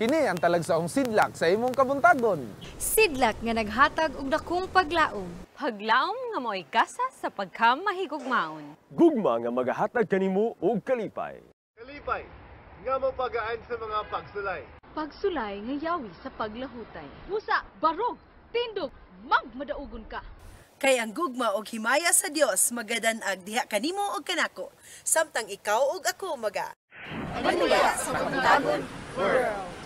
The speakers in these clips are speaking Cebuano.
Kini ang talagsaong sidlak sa imong kabuntagon. Sidlak nga naghatag og dakong paglaom. Paglaom nga mo'y gasa sa pagkamahigugmaon. Gugma nga magahatag kanimo og kalipay. Kalipay nga mopagaan sa mga pagsulay. Pagsulay nga yawi sa paglahutay. Usa, barog, tindog, magmadaugon ka. Kay ang gugma og himaya sa Dios magadanag diha kanimo og kanako, samtang ikaw og ako maga Panimaya sa Kabuntagon World.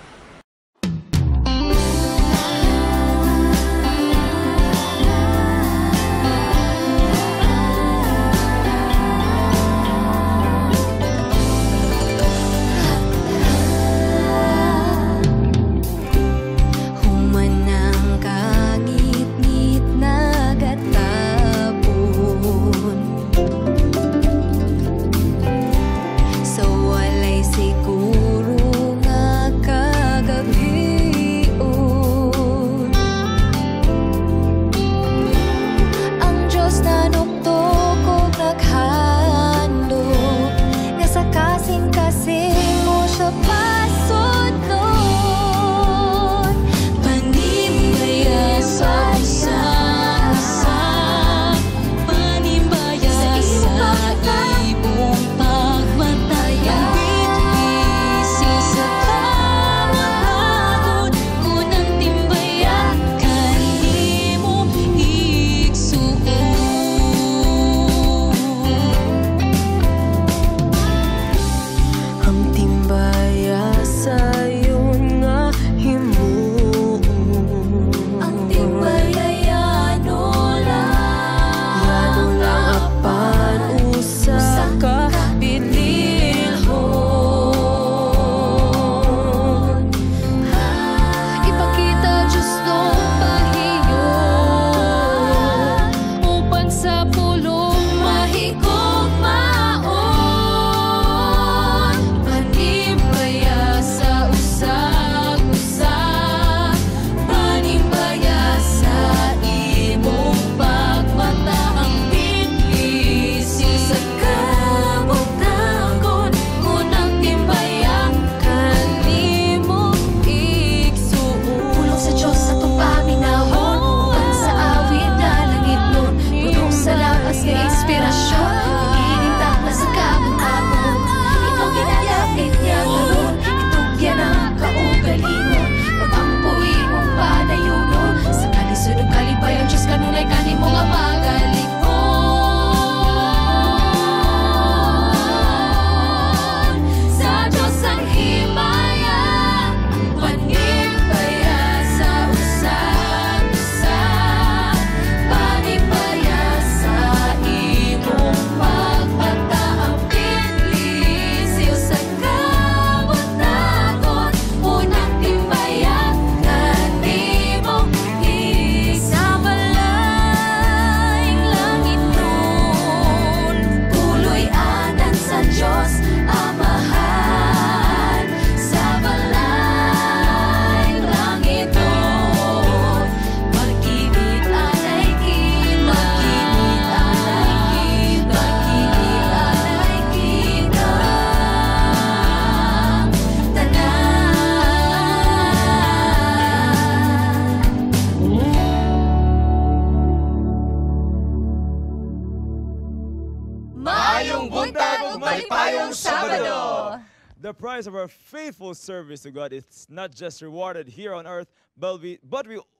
The price of our faithful service to God is not just rewarded here on earth, but we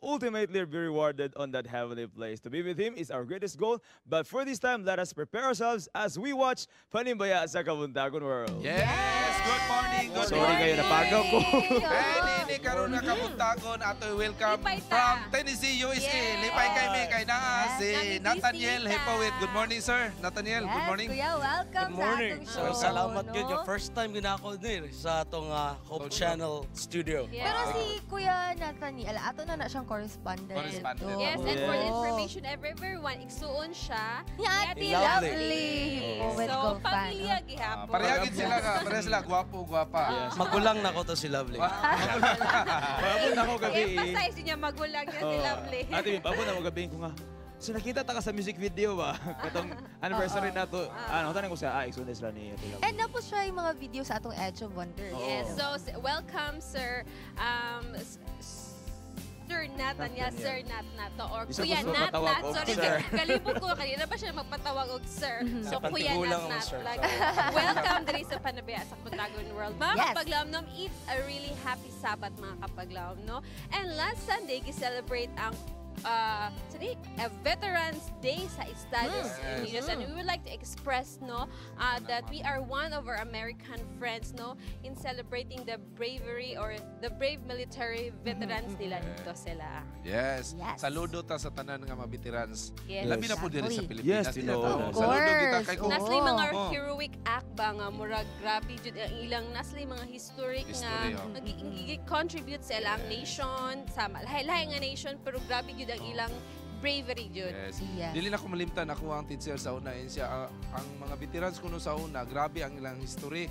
ultimately be rewarded on that heavenly place. To be with Him is our greatest goal. But for this time, let us prepare ourselves as we watch Panimbaya sa Kabuntagon World. Yes! Good morning! Good Sorry morning. Kayo, napagaw ko. Hey, ni karon nga Kabuntagon, ato'y welcome from Tennessee, USA. Yes. Lipay kay mi kay naa Yes. si Nathaniel Hepawit. Good morning, sir. Nathaniel, yes, good morning. Kuya, welcome good morning. sa atong show. So, salamat no? Good. Your first time ginako ni sa atong Hope Channel studio. Yes. Pero si Kuya Nathaniel, ato na na siyang correspondent. Correspondent. Yes, and for the information everyone, igsuon siya ni Ate Lovely. Yes. So, pamilya gihapon. Parehagin sila ka. Pareha sila, gwapo, gwapa. Yes. Magulang na ko to si Lovely. Paabot na ako gabi. Emphasize niya, magulang niya si Lovely. Ate, paabot na ako gabi ko nga. So nakita ta ka sa music video ba? Katong anniversary nato. Ano, tanong ko siya, igsoon sila ni Ate Love. And napos siya yung mga video sa atong Edge of Wonders. Yes. So, welcome, Sir Sir Nathan, yeah, Nathaniel. Sir Nat Nato or Di siya Kuya gusto Nat matawag Nat. og Sorry, sir. kalibog ko kanina pa siya magpatawag og sir. So Sa Kuya Nat pantigulang ang Nat. sir. Like, welcome diri sa Panabaya sa Kabuntagon World. Mga kapaglaom, it's a really happy Sabbath, mga kapaglaom, no? And last Sunday, gi-celebrate ang sorry, a Veterans Day sa Estados Unidos. And we would like to express, no, that we are one of our American friends, no, in celebrating the bravery or the brave military veterans nila dito sila. Yes. Yes. Saludo ta sa tanan nga mga veterans. Yes. Labi na po diri sa Exactly. Pilipinas. Yes, Dili tinuod. ta. Of Saludo kita course. kay kung Nasli mga Oh. heroic act ba nga murag grabe jud ang ilang nasli mga historic History, nga oh. nag-contribute sa ilang nation sa lahi-lahi nga nation, pero grabe jud ang ilang bravery jud. Yes. Yes. Dili na ko malimtan ako ang teacher sa una yun siya ang mga veterans kuno sa una, grabe ang ilang history.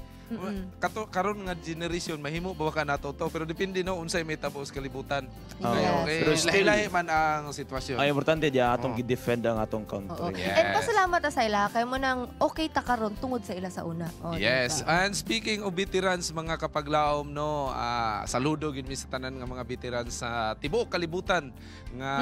Kato karon nga generation mahimo ba ka nato to, pero depende no unsay may tapos kalibutan. Oo. Okay, okay. Pero still- Lahi-lahi man ang sitwasyon. Ay, importante diya atong Oo. gi-defend ang atong Oo. country. Yes. And pasalamat ta sa ila kay mo nang okay ta karon tungod sa ila sa una. Oh, Yes. diba? And speaking of veterans, mga kapaglaom no, saludo gid mi sa tanan nga mga veterans sa tibuok kalibutan nga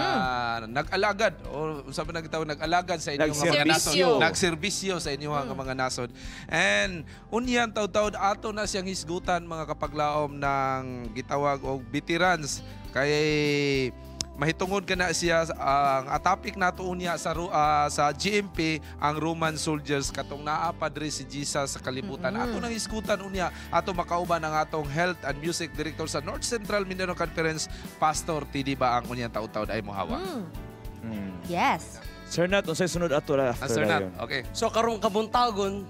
nag-alagad o unsa ba nagtawag, nag-alagad sa inyong mga nasod, Nagserbisyo. nagserbisyo sa inyong mga nasod. And unyan taud-taud ato na siyang hisgutan, mga kapaglaom, ng gitawag og veterans kay mahitungod ka na siya ang topic nato unya sa GMP, ang Roman soldiers katong naa padre si Jesus sa kalibutan. Ato nang hisgutan unya, ato makauban ang atong health and music director sa North Central Mindanao Conference, Pastor TD ba ang unyang taud-taud ay mohawa. Yes. Sir Nat, unsay sunod ato ra after Sir Nat, dayon? Okay. So karong kabuntagon,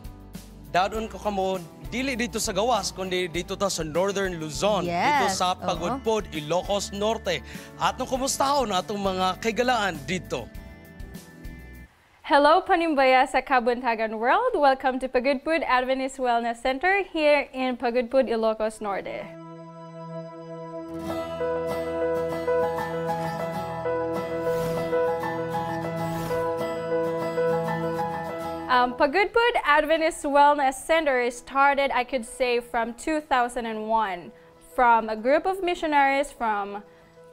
dadon ko kamo dili dito sa gawas kundi dito ta sa Northern Luzon, dito sa Pagudpud, Ilocos Norte. Atong kumustahon atong mga kaigalaan dito. Hello, Panimbaya sa Kabuntagan World. Welcome to Pagudpud Adventist Wellness Center here in Pagudpud, Ilocos Norte. Pagudpud Adventist Wellness Center started, I could say, from 2001, from a group of missionaries from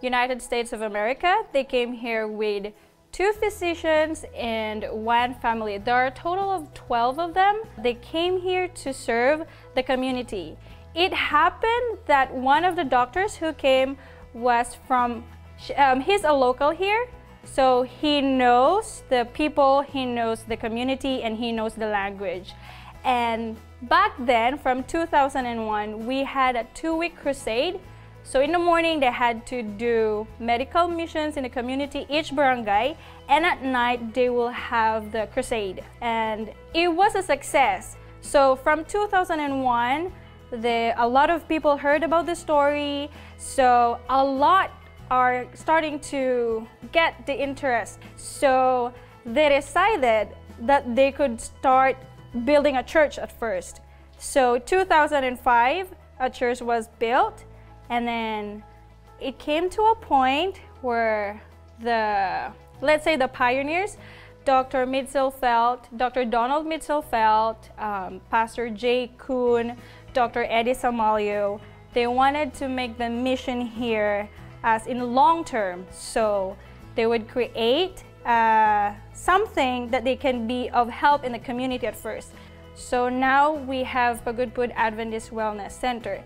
United States of America. They came here with two physicians and one family. There are a total of 12 of them. They came here to serve the community. It happened that one of the doctors who came was from, he's a local here, so he knows the people, he knows the community, and he knows the language. And back then, from 2001, we had a 2-week crusade. So in the morning, they had to do medical missions in the community, each barangay, and at night, they will have the crusade. And it was a success. So from 2001, a lot of people heard about the story, so a lot are starting to get the interest. So they decided that they could start building a church at first. So 2005, a church was built, and then it came to a point where the, let's say the pioneers, Dr. Mitzelfeld, Dr. Donald Mitzelfeld, Pastor Jay Kuhn, Dr. Eddie Samalio, they wanted to make the mission here as in long term. So they would create something that they can be of help in the community at first. So now we have Pagudpud Adventist Wellness Center.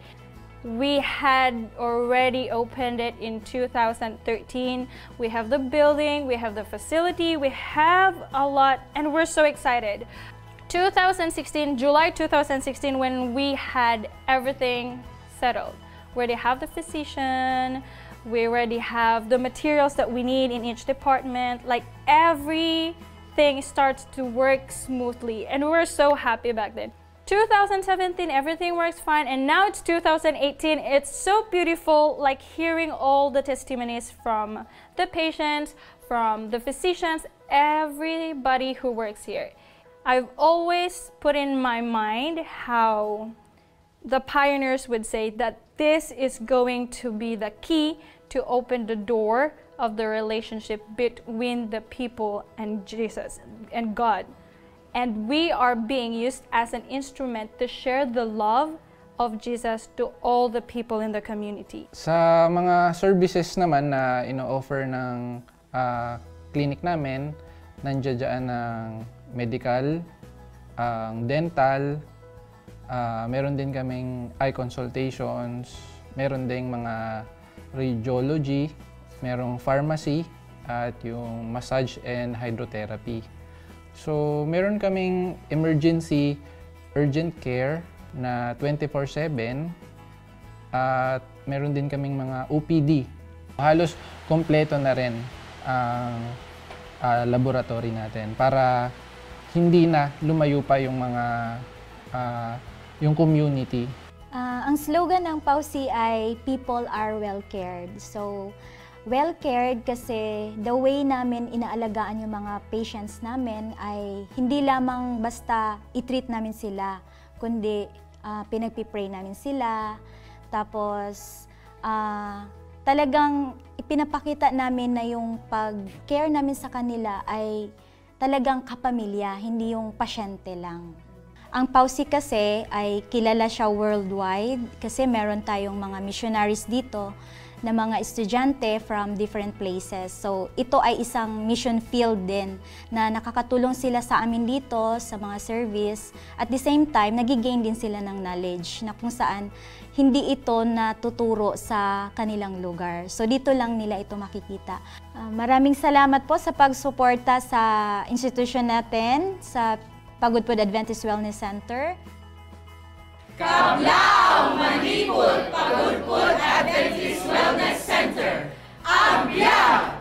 We had already opened it in 2013. We have the building, we have the facility, we have a lot, and we're so excited. 2016, July 2016, when we had everything settled, where they have the physician, we already have the materials that we need in each department, everything starts to work smoothly, and we were so happy back then. 2017, everything works fine, and now it's 2018. It's so beautiful, hearing all the testimonies from the patients, from the physicians, everybody who works here. I've always put in my mind how the pioneers would say that this is going to be the key to open the door of the relationship between the people and Jesus and God. And we are being used as an instrument to share the love of Jesus to all the people in the community. Sa mga services naman na ino-offer ng clinic namin, nandiyan dyan ang medical, ang dental, meron din kaming eye consultations, meron ding mga radiology, merong pharmacy, at yung massage and hydrotherapy. So, meron kaming emergency urgent care na 24/7 at meron din kaming mga OPD. Halos kompleto na rin ang laboratory natin para hindi na lumayo pa yung mga yung community. Ang slogan ng PAWSI ay people are well cared. So, well cared kasi the way namin inaalagaan yung mga patients namin ay hindi lamang basta i-treat namin sila, kundi pinagpipray namin sila. Tapos, talagang ipinapakita namin na yung pag-care namin sa kanila ay talagang kapamilya, hindi yung pasyente lang. Ang PAWSI kasi ay kilala siya worldwide kasi meron tayong mga missionaries dito na mga estudyante from different places. So ito ay isang mission field din na nakakatulong sila sa amin dito sa mga service. At the same time, nagigain din sila ng knowledge na kung saan hindi ito natuturo sa kanilang lugar. So dito lang nila ito makikita. Maraming salamat po sa pagsuporta sa institution natin, sa Pagudpud Adventist Wellness Center. Kablaw Manipod Pagudpud Adventist Wellness Center. Ambiang!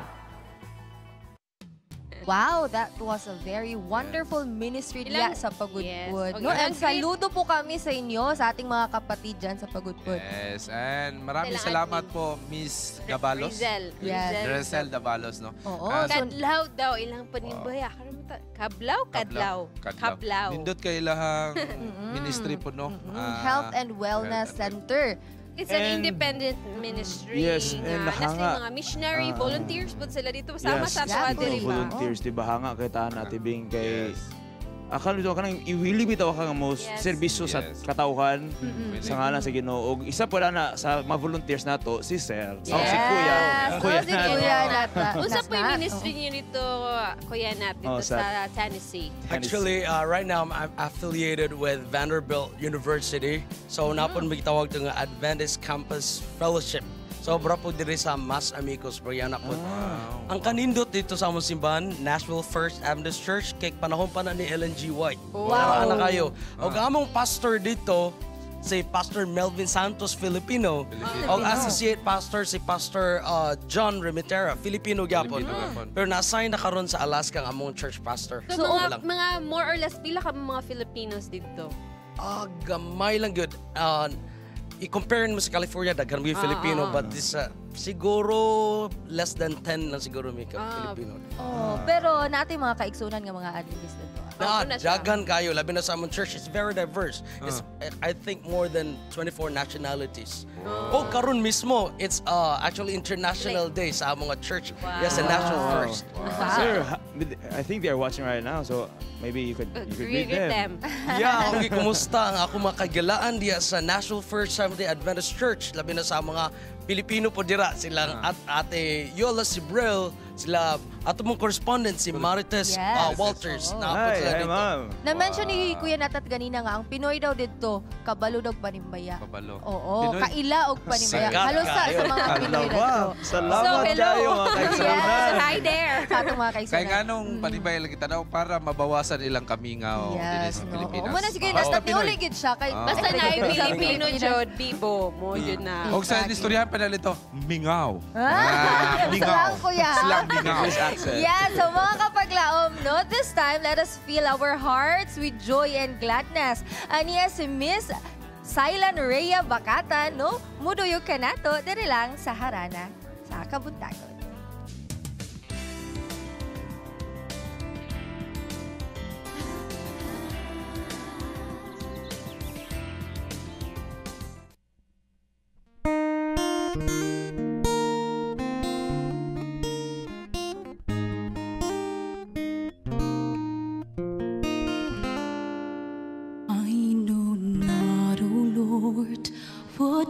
Wow, that was a very wonderful ministry diya sa Pagudpud. Yes. No? Okay. And saludo po kami sa inyo, sa ating mga kapatid dyan sa Pagudpud. Yes, and maraming Sila salamat po, Miss Dabalos. Rizel. Yes. Rizel Dabalos, no? Oo. Kadlaw daw, ilang panimbaya. Kablaw, kadlaw. Kablaw. Nindot kay ilahang ministry po, no? Health and Wellness Center. It's an independent ministry. Yes, and nga nasa hanga. mga missionary volunteers po sila dito. Sama sa Yes, ato mga diri ba? volunteers, di ba? Hanga kay tahan ate Bing kay akala bitaw kanang iwili bitaw ka nga mo serbisyo sa katawhan sa ngalan sa Ginoo. Og isa pala na sa mga volunteers nato si Sir. Oh, si Kuya. Kuya si Kuya Nat. Unsa po yung ministry niyo dito, Kuya Nat, dito Oh, sa Tennessee? Actually, right now I'm affiliated with Vanderbilt University. So napon magitawag to nga Adventist Campus Fellowship. So bra po diri sa Mas Amigos Brianna po. Ang kanindot dito sa among simbahan, Nashville First Adventist Church, kay panahon pa na ni Ellen G. White. Wow. Karaan na kayo. Og among pastor dito si Pastor Melvin Santos, Filipino. Og associate pastor si Pastor John Remitera, Filipino gyapon. Pero na-assign na karon sa Alaska ang among church pastor. So, mga more or less, pila ka mga Filipinos dito? Gamay lang gyud. I-compare mo sa California, daghan mo yung Filipino, but this, siguro less than 10 lang siguro may Filipino. Oh, pero natin mga kaigsunan nga mga Adventist dito. Na, daghan kayo, labi na sa among church, it's very diverse. It's, I think, more than 24 nationalities. Oh, karon mismo, it's actually International Day sa among church. Yes, a national first. Wow. Sir, I think they are watching right now, so maybe you could greet them. Yeah, okay, kumusta ang ako makagilaan diya sa National First Seventh-day Adventist Church, labi na sa mga Pilipino po dira, silang at ate Yola Sibrel, sila ato mong correspondent si Marites Walters. Hi, hi ma'am. Na-mention ni Kuya Natat ganina nga ang Pinoy daw didto kabalo daw panimbaya. Kabalo. Oo, kaila og panimbaya. Halos sa mga Pinoy didto. Salamat so, hello. Kayo mga kaigsunan. So, hi there. Sa atong mga kaigsunan. Kaya nga nung panimbaya lang kita daw para mabawasan ilang kamingaw din sa Pilipinas. Muna si Kuya Natat ni uli gid siya kay basta na Pilipino jud bibo mo yun na. Og sa istoryahan pa nalito, mingaw. Mingaw. Slang mingaw. Yeah, so mga kapaglaom, no, this time, let us fill our hearts with joy and gladness. Aniya si Miss Sailan Rhea Bacatan, no? Muduyog ka nato, diri lang sa Harana, sa Kabuntagon.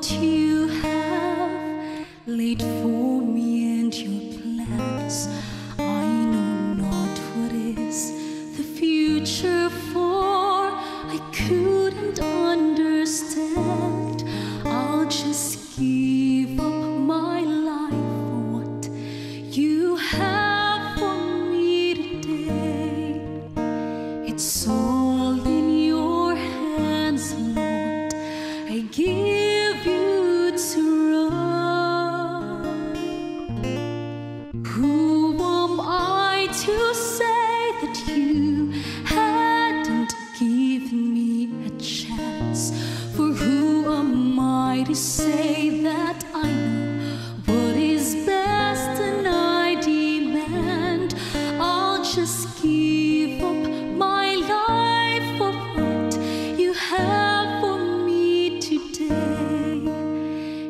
What you have laid for me and your plans. I know not what is the future, for I couldn't understand. I'll just give up my life for what you have for me today. It's all in your hands, Lord. I give you to run. Who am I to say that you hadn't given me a chance? For who am I to say that I know what is best and I demand? I'll just give up my life for what you have for me today.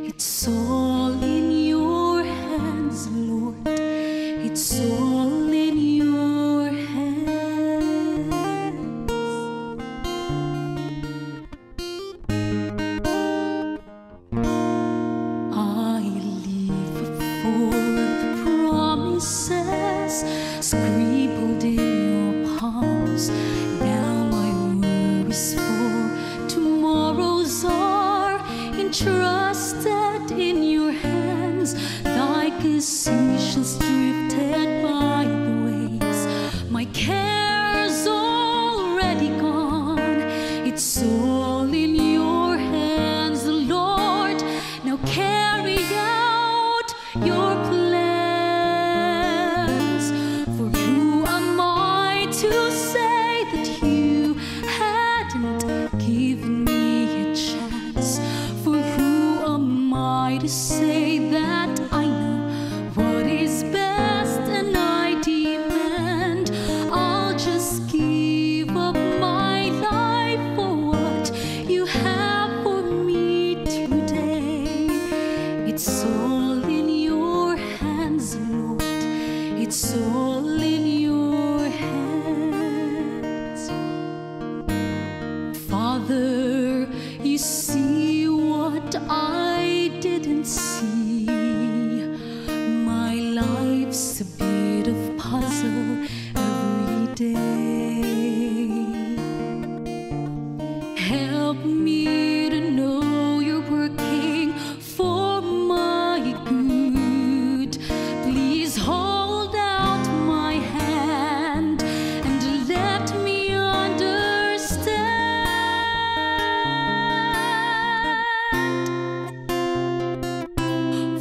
It's all in your hands, Lord. It's all in your hands. I live for the promises scribbled in your palms. Now my worries for tomorrows are entrusted in your hands, like a seashells drifted by the waves. My care's already gone. It's all in your hands, Lord. Now carry out your plans. For who am I to say that you hadn't given me a chance? For who am I to say that I know what is best and I demand? I'll just give up my life for what you have for me today. It's all in your hands, Lord. It's all in your hands. Father, you see what I didn't see. My life's a bit of puzzle every day. Help me to know you're working for my good. Please hold out my hand and let me understand.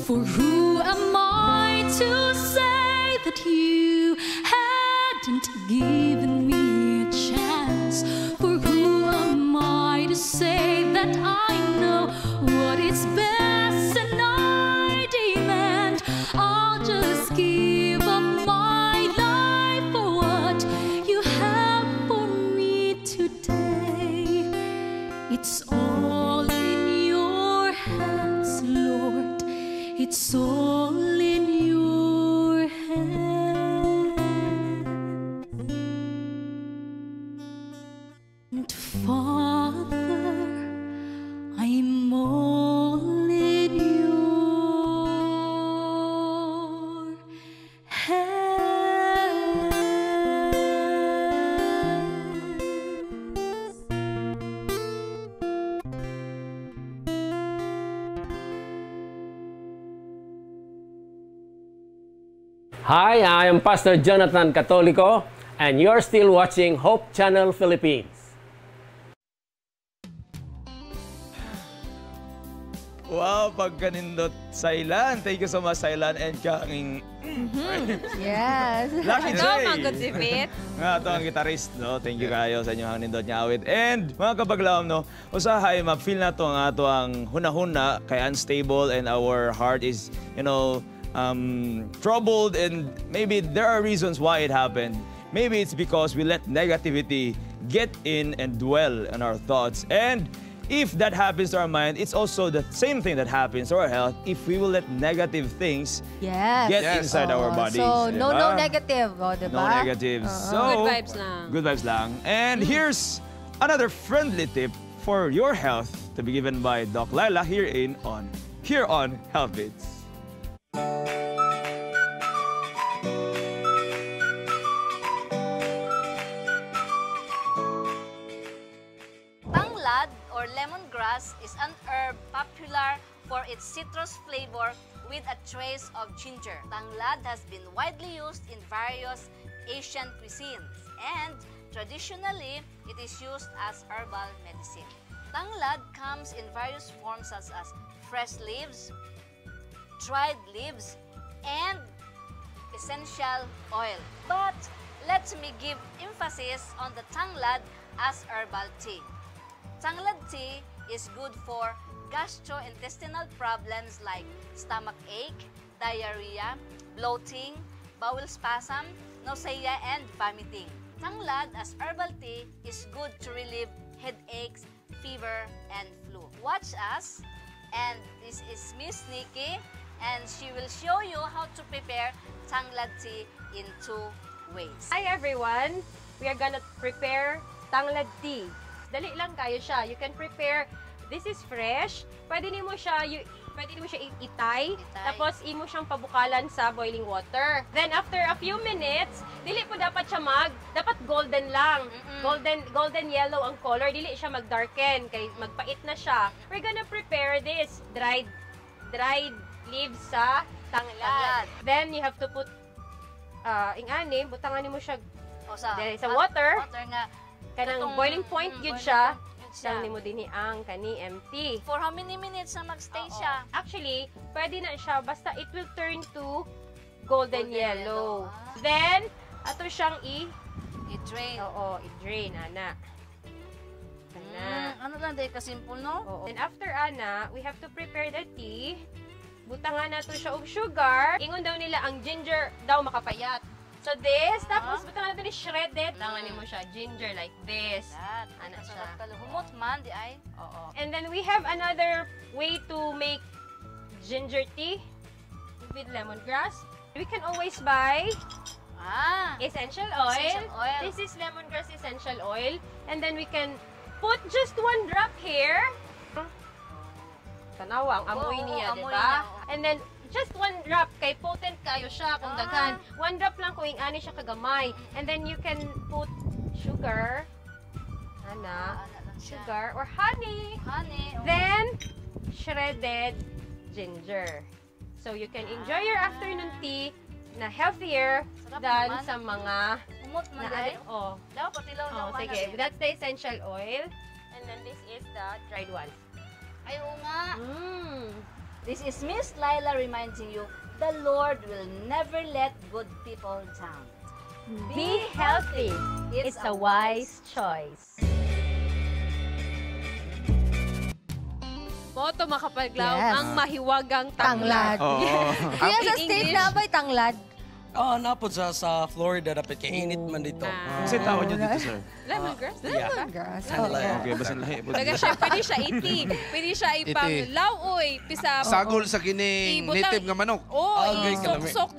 For who am I to say that you hadn't given me a chance? For who am I to say that I know what is best and I demand? I'll just give up my life for what you have for me today. It's all in your hands, Lord. It's all in your hands. And Father, I'm all in your hands. Hi, I am Pastor Jonathan Catolico, and you're still watching Hope Channel Philippines. Wow, pagkanindot Sailan. Thank you so much, Sailan. And kanging Yes. Lucky Ikaw, J. manggod si Fit. Nga to ang gitarist, no? Thank you kayo sa inyong nindot nga awit. And mga kapaglaom, no? Usahay, ma-feel na to ang ato ang hunahuna kay unstable and our heart is, troubled, and maybe there are reasons why it happened. Maybe it's because we let negativity get in and dwell in our thoughts. And if that happens to our mind, it's also the same thing that happens to our health if we will let negative things get inside our Oo. bodies. So, no, no diba? negative. O, diba? No negatives. Oo. So, Good vibes lang. Good vibes lang. And here's another friendly tip for your health to be given by Doc Laila here on Health Beats. Tanglad or lemongrass is an herb popular for its citrus flavor with a trace of ginger. Tanglad has been widely used in various Asian cuisines and traditionally it is used as herbal medicine. Tanglad comes in various forms such as fresh leaves, dried leaves, and essential oil. But let me give emphasis on the tanglad as herbal tea. Tanglad tea is good for gastrointestinal problems like stomach ache, diarrhea, bloating, bowel spasm, nausea, and vomiting. Tanglad as herbal tea is good to relieve headaches, fever, and flu. Watch us, and this is Miss Nikki, and she will show you how to prepare tanglad tea in 2 ways. Hi everyone! We are gonna prepare tanglad tea. Dali lang kayo siya. You can prepare, this is fresh. Pwede nimo siya itay, tapos imo siyang pabukalan sa boiling water. Then after a few minutes, dili po dapat siya dapat golden lang. Golden yellow ang color, dili siya magdarken kay magpait na siya. We're gonna prepare this dried leaves sa tanglad. Then you have to put ingani, butangan nimo siya sa water. Water nga. Kanang boiling point gyud siya. Lang nimo dinhi ang kani empty. For how many minutes na magstay siya? Actually, pwede na siya basta it will turn to golden yellow. Ah. Then ato siyang i-drain. Oo, i-drain ana. Ano lang dahil kasimple, no? Oo. Then after ana, we have to prepare the tea. Butangan nato siya og sugar. Ingon daw nila ang ginger daw makapayat. So this, tapos butangan natin ni shredded. Butangan nimo siya ginger like this. Ana siya. Humot man di ay. Oo. And then we have another way to make ginger tea with lemongrass. We can always buy essential oil. Essential oil. This is lemongrass essential oil. And then we can put just 1 drop here. Tanawa ang amoy niya, di ba? And then just 1 drop, kay potent kayo siya kung daghan. 1 drop lang kung ingani siya kagamay. And then you can put sugar, ana, sugar or honey. Honey. Oh. Then, shredded ginger. So you can enjoy your afternoon tea na healthier than naman. Sa mga... Umot man na, oh. Daw, patilaw daw. Oh, sige, that's the essential oil. And then this is the dried one. Ay, oo nga. This is Miss Laila reminding you, the Lord will never let good people down. Be healthy. It's a wise choice. Moto makapaglaw Yes. ang mahiwagang tanglad. Tanglad. Kuya, sa In state English, na ba'y tanglad? Napod sa Florida, dapat kay init man dito. Kasi tawag niyo dito, sir? Lemongrass? Lemongrass. Yeah. Okay, basin lahi. Taga siya, pwede siya iti. Pwede siya ipang Iti. lauoy. Pisa, Sagol sa kining Ibutang- native nga manok. Oo, oh,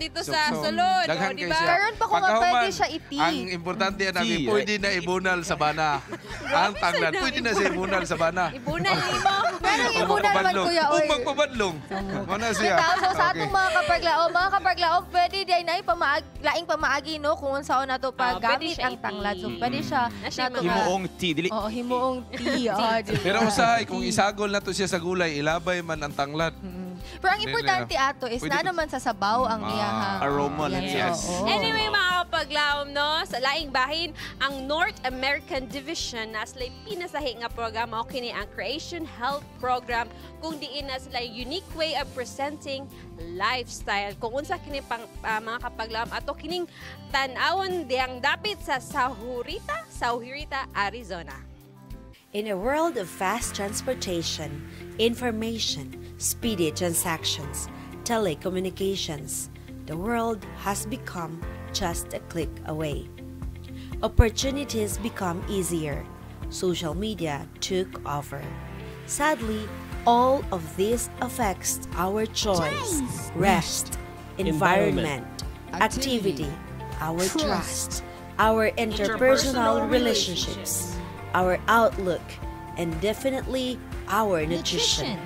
dito sa Suksok. sulod. Daghan O, kay diba? siya. Karon pa kung nga Pagkahuman, pwede siya iti. Ang importante na Tea, pwede na ibunal sa bana. Ang tanglad, pwede na siya ibunal sa bana. Ibunal nimo. Pero ibunal man, Kuya O Oy. magpabadlong. Muna siya. Bitaw, so sa Okay. atong mga kaparglao, mga kaparglao, pwede din na laing pamaagi no kung unsaon nato paggamit pwede siya ang tanglad. So pwede siya nato nga- Himuong tea. Dili. Oo, himuong tea. Oo, di ba? Pero usahay, kung isagol na to siya sa gulay, ilabay man ang tanglad. Pero ang importante ato is Pwede na naman sa sabaw ang iyahang Aroma lang siya. Yes. Oo. Anyway, mga kapaglawom, no, sa laing bahin, ang North American Division na sila'y pinasahi nga programa o kini ang Creation Health Program kung diin na sila unique way of presenting lifestyle. Kung unsa kini pang, mga kapaglawom ato kining tan-awon diyang dapit sa Sahuarita, Arizona. In a world of fast transportation, information, speedy transactions, telecommunications, the world has become just a click away. Opportunities become easier. Social media took over. Sadly, all of this affects our choice, rest, environment, activity, our trust, our interpersonal relationships, our outlook, and definitely our nutrition.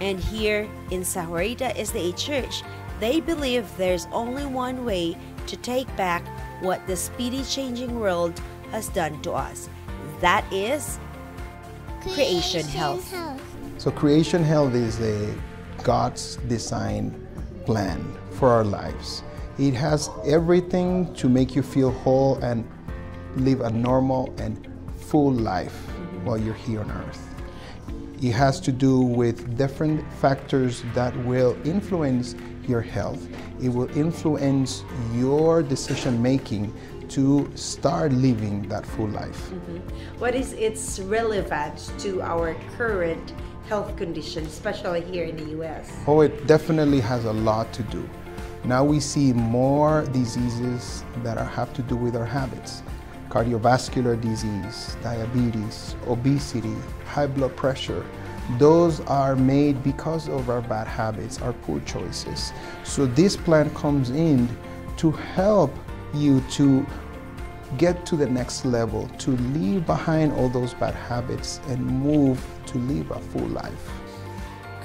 And here in Sahuarita SDA Church, they believe there's only one way to take back what the speedy changing world has done to us. That is Creation Health. So Creation Health is a God's design plan for our lives. It has everything to make you feel whole and live a normal and full life while you're here on earth. It has to do with different factors that will influence your health. It will influence your decision making to start living that full life. What is its relevance to our current health condition, especially here in the U.S.? Oh, it definitely has a lot to do. Now we see more diseases that have to do with our habits. Cardiovascular disease, diabetes, obesity, high blood pressure. Those are made because of our bad habits, our poor choices. So this plan comes in to help you to get to the next level, to leave behind all those bad habits and move to live a full life.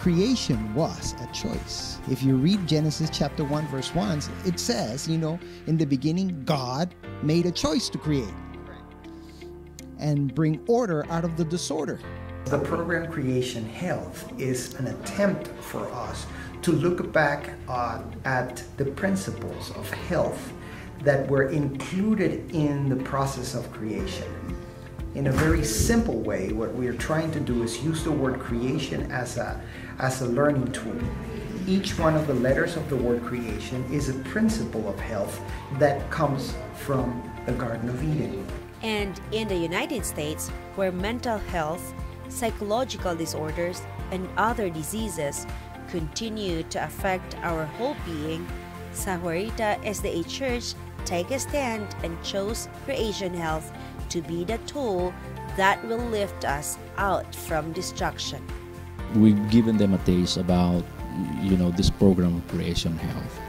Creation was a choice. If you read Genesis chapter 1, verse 1, it says, in the beginning, God made a choice to create and bring order out of the disorder. The program Creation Health is an attempt for us to look back at the principles of health that were included in the process of creation. In a very simple way, what we are trying to do is use the word creation as a learning tool. Each one of the letters of the word creation is a principle of health that comes from the Garden of Eden. And in the United States, where mental health, psychological disorders, and other diseases continue to affect our whole being, Sahuarita SDA Church take a stand and chose Creation Health to be the tool that will lift us out from destruction. We've given them a taste about, this program of Creation Health.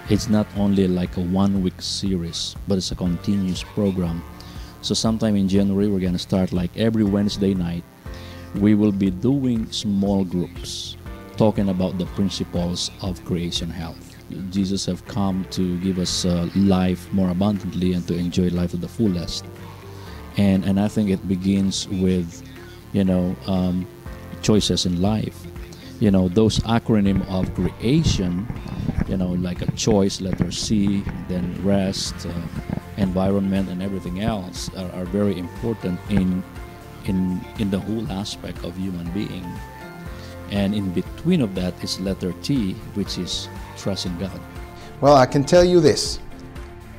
It's not only like a 1-week series, but it's a continuous program. So sometime in January, we're going to start like every Wednesday night, we will be doing small groups talking about the principles of Creation Health. Jesus have come to give us life more abundantly and to enjoy life to the fullest. And I think it begins with, choices in life. Those acronym of creation, like a choice, letter C, then rest, environment, and everything else are very important in the whole aspect of human being. And in between of that is letter T, which is trusting God. Well, I can tell you this.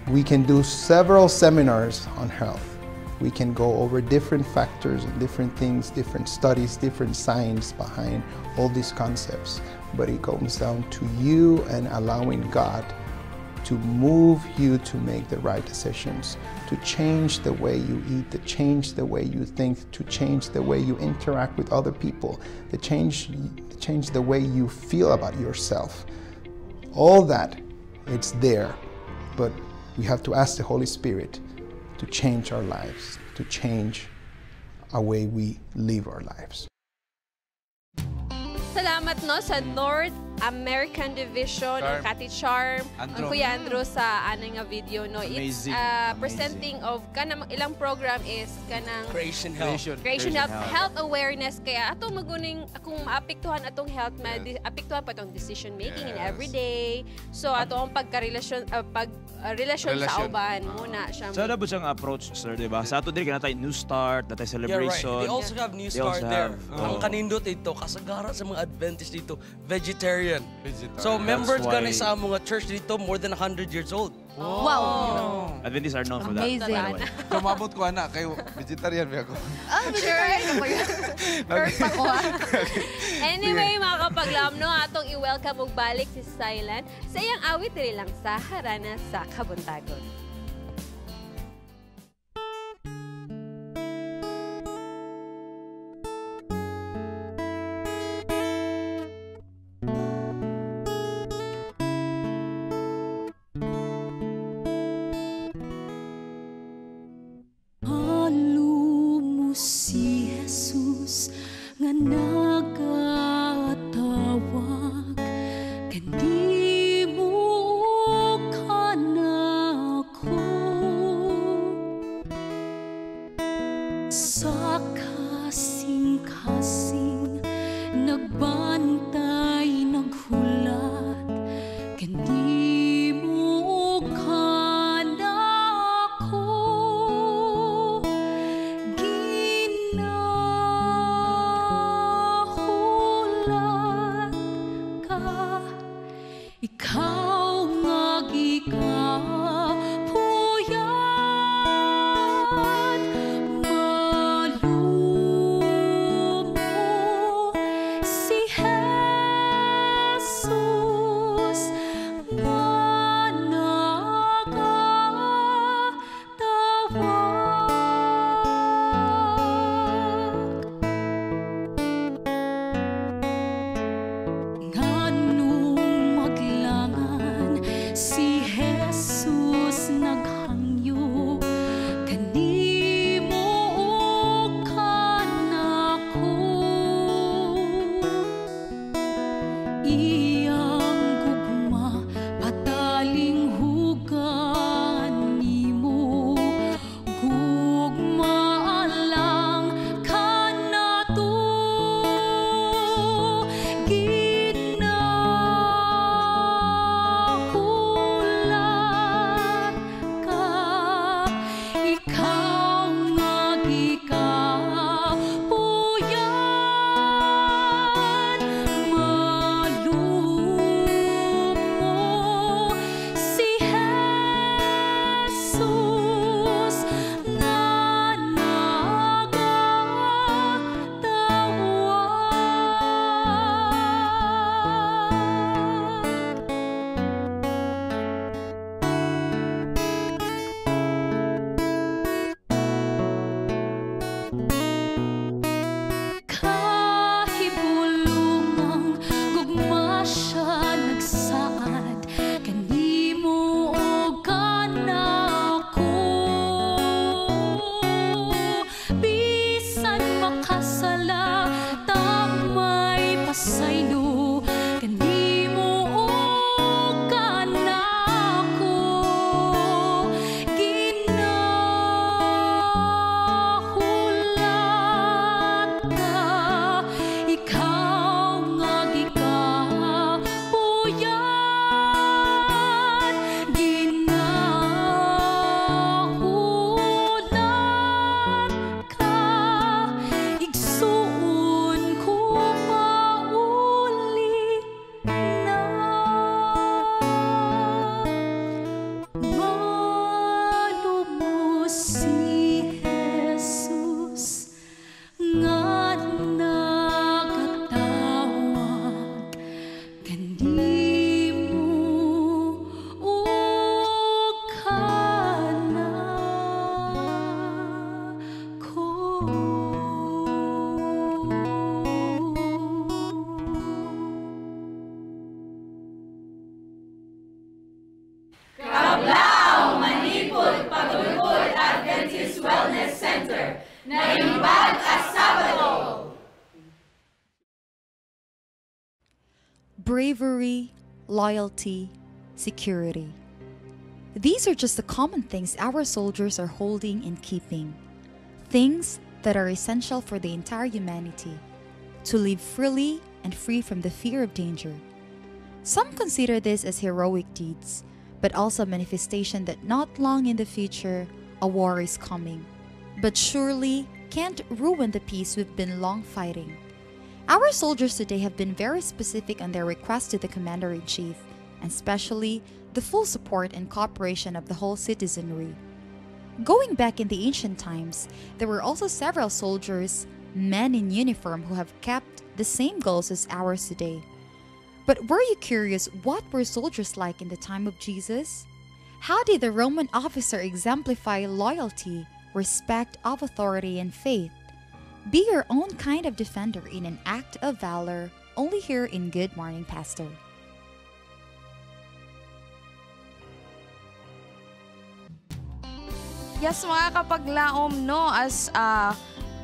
We can do several seminars on health. We can go over different factors and different things, different studies, different science behind all these concepts. But it comes down to you and allowing God to move you to make the right decisions, to change the way you eat, to change the way you think, to change the way you interact with other people, to change the way you feel about yourself. All that, it's there, but we have to ask the Holy Spirit to change our lives, to change our way we live our lives. Salamat no sa North American Division, ang Kati Charm, ang Kuya Andrew sa anang nga video no. It's presenting of kanang ilang program is kanang Creation Health. Creation Health, health awareness kaya ato maguning kung maapektuhan atong health, maapektuhan pa atong decision making in everyday. So ato ang pagkarelasyon relasyon sa uban muna siya. So na siyang approach sir, di ba? Sa ato diri kana tay New Start, natay celebration. Yeah, right. They also have New Start there. Ang kanindot ito kasagara sa mga Adventist dito, vegetarian. So members gani sa among church dito more than 100 years old. Wow. Adventists are known for that. Amazing. Tumabot ko anak kayo vegetarian ba ako? Ah, vegetarian ko yun. Earth ako ah. Anyway, mga kapaglam no, atong i-welcome og balik si Silent sa iyang awit diri lang sa Harana sa Kabuntagon. Jesus nga nagatawag. Kahibulungang gugma siya nagsaad kanimo og kanako, bisan makasala tamay pasaylo kanimo og kanako. Ginahulat ka, ikaw nga gikapuyan. Ginahulat ka, igsuon ko pauli na. Malumos si Jesus nga nagatawag kanimo ug kanako. Kablao Manipod Pagudpud Adventist Wellness Center, Naimbag a Sabado! Bravery, loyalty, security. These are just the common things our soldiers are holding and keeping. Things that are essential for the entire humanity to live freely and free from the fear of danger. Some consider this as heroic deeds, but also a manifestation that not long in the future, a war is coming. But surely can't ruin the peace we've been long fighting. Our soldiers today have been very specific on their request to the Commander in Chief, and especially the full support and cooperation of the whole citizenry. Going back in the ancient times, there were also several soldiers, men in uniform, who have kept the same goals as ours today. But were you curious what were soldiers like in the time of Jesus? How did the Roman officer exemplify loyalty, respect of authority, and faith? Be your own kind of defender in an act of valor, only here in Good Morning Pastor. Yes, mga kapaglaom, no, as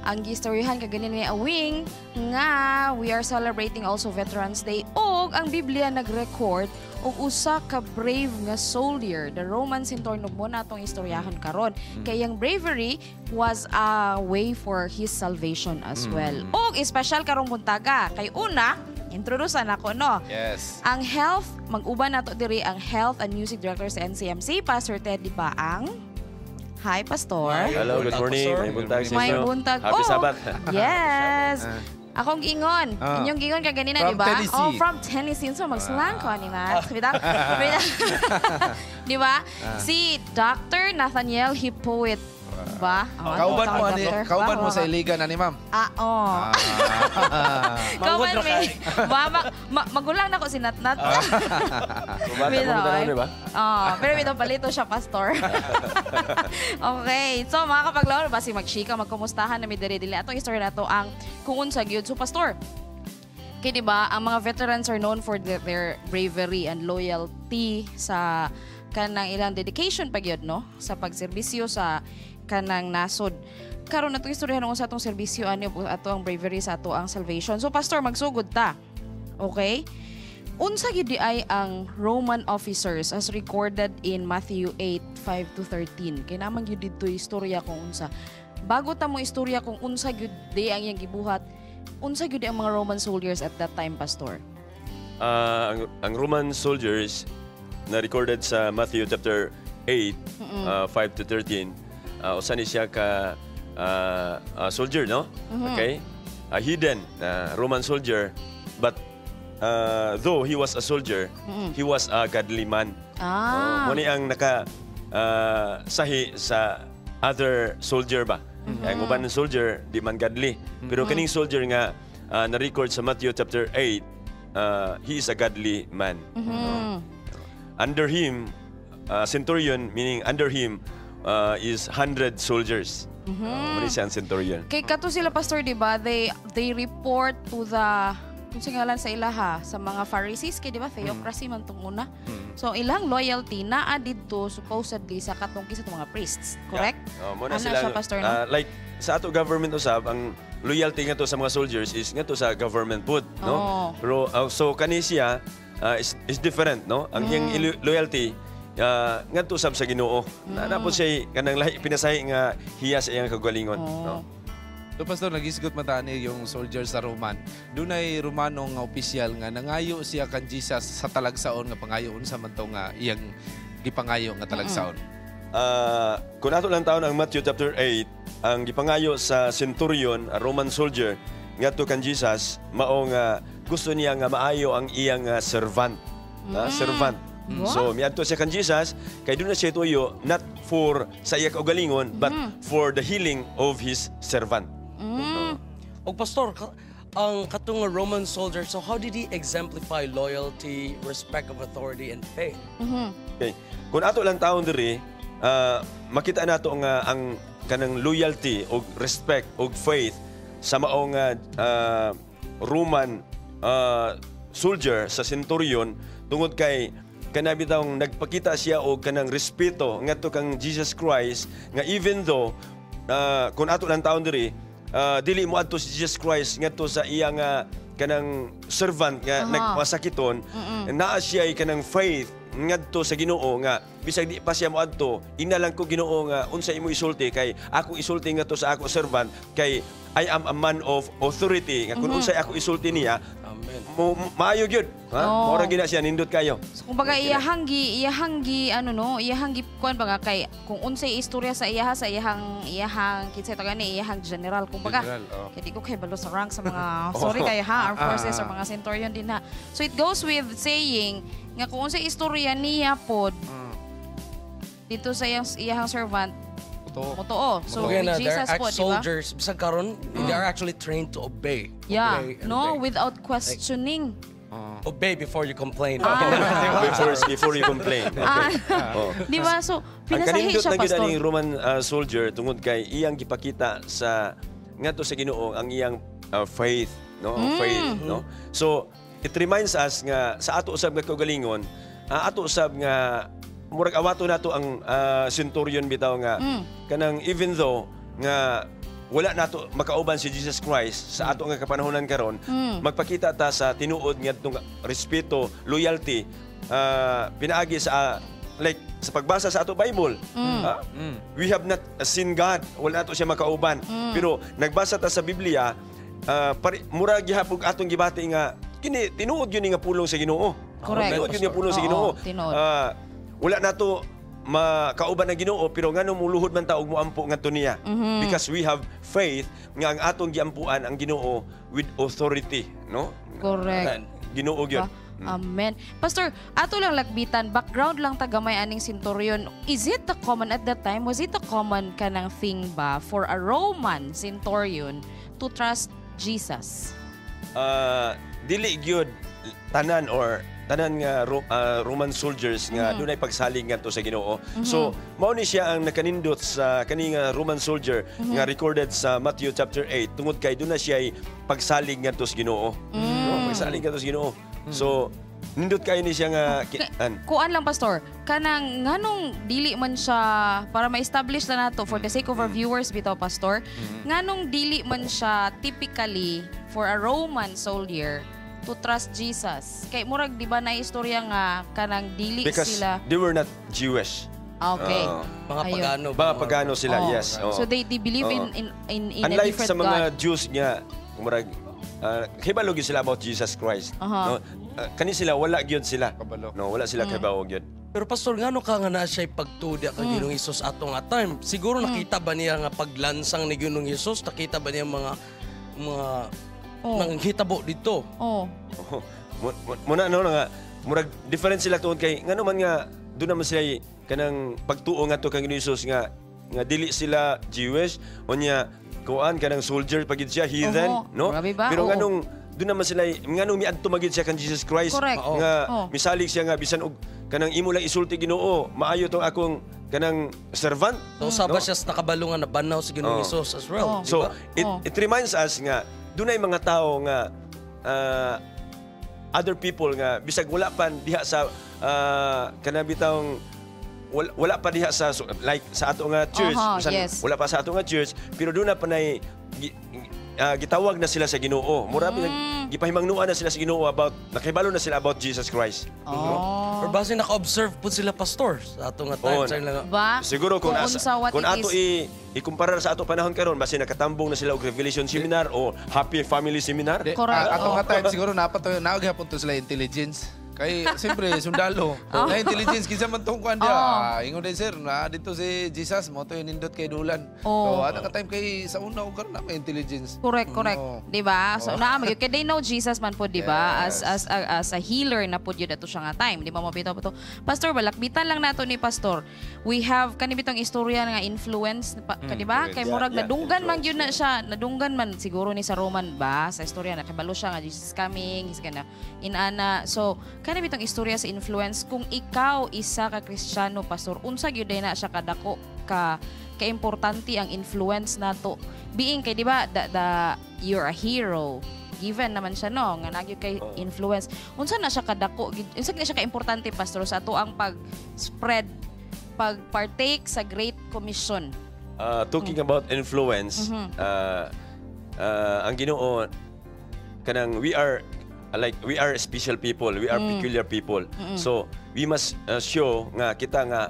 ang gistoryahan kaganin ni Awing nga we are celebrating also Veterans Day ug ang Biblia nag-record og usa ka brave nga soldier, the Roman centurion mo na atong istoryahan karon. Kay ang bravery was a way for his salvation as well. Ug espesyal karong buntaga kay una introduce na ako, no. Yes. Ang health, mag-uban nato diri ang health and music director sa NCMC, Pastor Teddy Baang. Hi, Pastor. Hello, good morning. May buntag sa May inyo. buntag. Happy Oh, Sabbath. Yes. Akong gingon. Inyong gingon kaganina, From di ba? Tennessee. Oh, from Tennessee. So, magslang ko, ani na. Di ba? Si Dr. Nathaniel Hipoit. Ba? Oh, Kauban mo tawag ani, doctor. kauban Ba, mo sa ba? iligan ani, ma'am. Ah, oh. Kauban mi. Ba, magulang na ko si Natnat. Bata mo na di ba? Oh, pero bitaw palito siya, pastor. Okay. So, mga kapaglaro, basi magchika, magkumustahan na mi diri dili. Atong istorya na to ang kung unsa gyud. So, pastor, kay di ba, ang mga veterans are known for their bravery and loyalty sa kanang ilang dedication pa gyud, no? Sa pagserbisyo sa kanang nasod. Karon natong istoryahan unsa atong serbisyo ani ato ang bravery sa ato ang salvation. So, pastor, magsugod ta. Okay? Unsa gyud di ay ang Roman officers as recorded in Matthew 8:5-13. Kay naman gyud didto istorya kung unsa. Bago ta mo istorya kung unsa gyud di ang iyang gibuhat, unsa gyud di ang mga Roman soldiers at that time, pastor? Ang Roman soldiers na recorded sa Matthew chapter 8, 5-13, usa ni siya ka soldier, no? Okay? A hidden Roman soldier, but though he was a soldier, he was a godly man. Muna ang sahi sa other soldier ba. Kaya ang uban ng soldier di man godly. Pero kaning soldier nga na-record sa Matthew chapter 8, he is a godly man. Under him, centurion, meaning under him is 100 soldiers. Mao ni siya ang centurion. Kay kato sila, pastor, di ba? They report to the kung ngalan sa ilaha sa mga Pharisees kay, di ba, theocracy man tong una. So ilang loyalty naa didto supposedly sa katong kisa tong mga priests, correct? Yeah. Oh, mao na Ana sila, siya, pastor, no? Like sa ato government usab, ang loyalty ngadto sa mga soldiers is ngadto sa government pud, no? Pero so kani siya is different, no? Ang iyang loyalty ngadto sab sa Ginoo. Na napod siya kanang lahi pinasahi nga hiya sa iyang kagalingon, no? So pastor, nagisgot man tani yung soldier sa Roman. Dunay Romano nga opisyal nga nangayo siya kan Jesus sa talagsaon nga pangayo, unsa man to nga iyang gipangayo nga talagsaon? Kung ato lang taon ang Matthew chapter 8, ang gipangayo sa centurion, a Roman soldier, ngadto kan Jesus, mao nga gusto niya nga maayo ang iyang servant. Servant. What? So, miadto siya kan Jesus, kay doon na siya tuyo, not for sa iya kaugalingon, but for the healing of his servant. Og pastor, ang katong Roman soldier, so how did he exemplify loyalty, respect of authority, and faith? Okay. Kung ato lang taon diri, makita nato nga ang kanang loyalty og respect og faith sa maong Roman soldier sa centurion tungod kay kana bitawng nagpakita siya og kanang respeto ngadto kang Jesus Christ nga even though kung ato lang taon diri, dili mo adto si Jesus Christ ngadto sa iyang kanang servant nga nagpasakiton, naa siya ay kanang faith ngadto sa Ginoo nga bisag di pa siya moadto, ina lang ko Ginoo nga unsa imo isulti kay ako isulti ngadto sa ako servant kay I am a man of authority nga kun unsay ako isulti niya. Amen. Maayo gyud ha. Mao ra gyud na siya, nindot kayo. So, kumbaga iyahang gi ano no, iyahang gi kuan ba nga kay kung unsay istorya sa iyaha sa iyahang iyahang kinsay to gani iyahang general kumbaga. General, oh. Kay di ko kay balo sa rank sa mga, sorry kay ha, armed forces or mga centurion din ha. So it goes with saying nga kung unsay istorya niya pod dito sa iyahang servant, Totoo. totoo. So Kumbaga with na, they're Jesus po, di ba? ex-soldiers, bisag karon, they are actually trained to obey. Yeah, Obey and no, obey. Without questioning. Obey before you complain. Before you complain. Okay. Ah. Oh. Di ba? So, Ang pinasahi kanindot siya, na gyud pastor. aning Roman soldier tungod kay iyang gipakita sa ngadto sa Ginoo ang iyang faith, no? Ang faith, no? So it reminds us nga sa ato usab nga kaugalingon, ato usab nga murag awato nato ang centurion bitaw nga kanang even though nga wala nato makauban si Jesus Christ sa ato nga kapanahonan karon, magpakita ta sa tinuod ngadtong respeto, loyalty, pinaagi sa like sa pagbasa sa ato Bible. Ah, we have not seen God, wala nato siya makauban. Pero nagbasa ta sa Biblia, mura gihapon atong gibati nga kini tinuod yun nga pulong sa Ginoo. Tinuod yun nga pulong sa Ginoo. Tinuod. Ah, wala nato makauban ang Ginoo pero ngano muluhod man ta og moampo ngadto niya? Because we have faith nga ang atong giampuan ang Ginoo with authority, no? Ginoo gyud. Diba? Amen. Pastor, ato lang lakbitan, background lang tagamay aning centurion. Is it the common at that time? Was it a common kanang thing ba for a Roman centurion to trust Jesus? Dili gyud tanan or tanan nga Roman soldiers nga dunay pagsalig ngadto sa Ginoo. So mao ni siya ang nakanindot sa kani nga Roman soldier nga recorded sa Matthew chapter 8 tungod kay duna siya pagsalig ngadto sa Ginoo. No, pagsalig ngadto sa Ginoo. So nindot kayo ni siya nga an. Kuan lang, pastor, kanang nganong dili man siya, para ma-establish na nato for the sake of our viewers bitaw, pastor, nganong dili man siya typically for a Roman soldier to trust Jesus? Kay murag di ba na istorya nga kanang dili Because sila they were not Jewish. Okay. Oo. Mga Ayun. pagano. Mga pagano sila, yes. Oo. So they believe in a Unlike different sa mga God. Jews nga murag hibalo gyud sila about Jesus Christ. No? Kani sila wala gyud sila. No, wala sila kahibawo gyud. Pero pastor, ngano ka nga na siya pagtuda kang Ginoong Hesus ato nga time? Siguro nakita ba niya nga paglansang ni Ginoong Hesus? Nakita ba niya mga nanghitabo dito? Oh. Muna no nga murag different sila tuod kay ngano man nga doon naman sila kanang pagtuo ngadto kang Ginoo Jesus nga nga dili sila Jewish unya kuan kanang soldier pagid siya heathen, no? Grabe ba? Pero nganong doon naman sila nganong miadto magid siya kang Jesus Christ nga misalig siya nga bisan og kanang imo lang isulti Ginoo, maayo tong akong kanang servant. So usaba siya sa nakabalo nga nabanaw sa Ginoong Hesus as well. So it reminds us nga dunay mga tao nga other people nga bisag wala pa diha sa kanang bitawng wala pa diha sa like sa ato nga church, bisan wala pa sa ato nga church, pero doon na panay gitawag na sila sa Ginoo. Mura gipahimangnuan na sila sa Ginoo about nakahibalo na sila about Jesus Christ. No? Or base naka-observe po sila pastor sa ato nga time. Sa ilang- Ba? Siguro kung, Kung unsa, what kung it ato is. ikumpara sa ato panahon karon base nakatambong na sila og Revelation Seminar o Happy Family Seminar. Ato nga time siguro napat to naog hapon to sila intelligence. Kay siyempre sundalo. Na intelligence kinsa man tong kuan dia. Ingon din sir, na dito si Jesus mo to nindot kay dulan. So ato ka time kay sa una og karon na may intelligence. Correct, correct. Di ba? So naa magyud kay they know Jesus man po, di ba? Yes. As a healer na po yun ato siya nga time. Di ba mo bitaw po to? Pastor, balakbitan lang nato ni Pastor. We have kani bitong istorya nga influence pa, di ba? Kay murag nadunggan man gyud na siya, nadunggan man siguro ni sa Roman ba sa istorya nakibalo siya nga Jesus is coming, he's gonna inana. So kani bitong istorya sa influence kung ikaw isa ka Kristiyano, Pastor, unsa gyud na siya kadako ka kaimportante ang influence nato being kay di ba the you're a hero given naman siya no nga nagyud kay influence unsa na siya kadako unsa na siya kaimportante, Pastor, sa ato ang pag-spread pag-partake sa Great Commission? Talking about influence, ang Ginoo kanang we are like we are special people, we are peculiar people. So we must show nga kita nga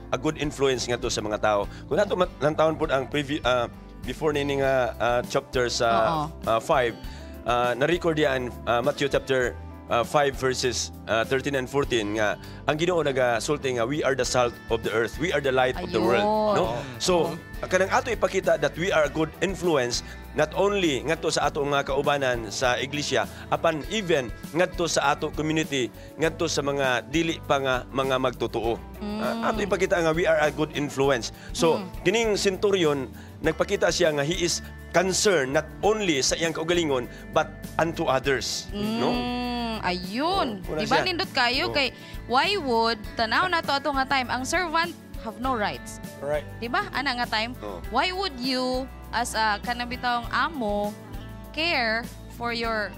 a good influence nga to sa mga tao. Kung nato lantawon pud ang preview before nini nga chapter sa 5, na-record yan Matthew chapter 5 verses 13 and 14 nga ang Ginoo nagasulti nga we are the salt of the earth, we are the light of the world, no? So kanang ato ipakita that we are a good influence not only ngadto sa ato mga kaubanan sa iglesia apan even ngadto sa ato community, ngadto sa mga dili pa nga mga magtotoo. Ato ipakita nga we are a good influence. So kining centurion nagpakita siya nga he is concerned not only sa iyang kaugalingon but unto others, no? Ayun. Wala Di ba siya. nindot kayo kay why would tanaw na to ato nga time ang servant have no rights. Di ba? Ana nga time. Why would you as a kanabitawng amo care for your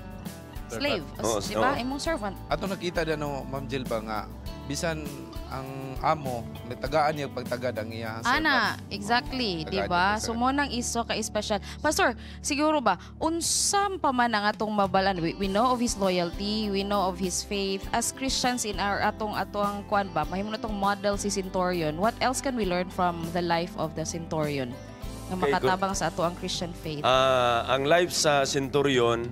slave? Oo, Di ba? oo. Imong servant. Ato nakita na no, Ma'am Jill ba nga bisan ang amo nitagaan niya pagtagad ang iyang servant. Ana, exactly, Tagaan di niya ba? So mo nang iso ka special. Pastor, siguro ba unsa pa man ang atong mabalan? We know of his loyalty, we know of his faith. As Christians in our atong atong kuan ba, mahimo na tong model si Centurion. What else can we learn from the life of the Centurion? Nga Okay, good. makatabang sa ato ang Christian faith. Ang life sa Centurion,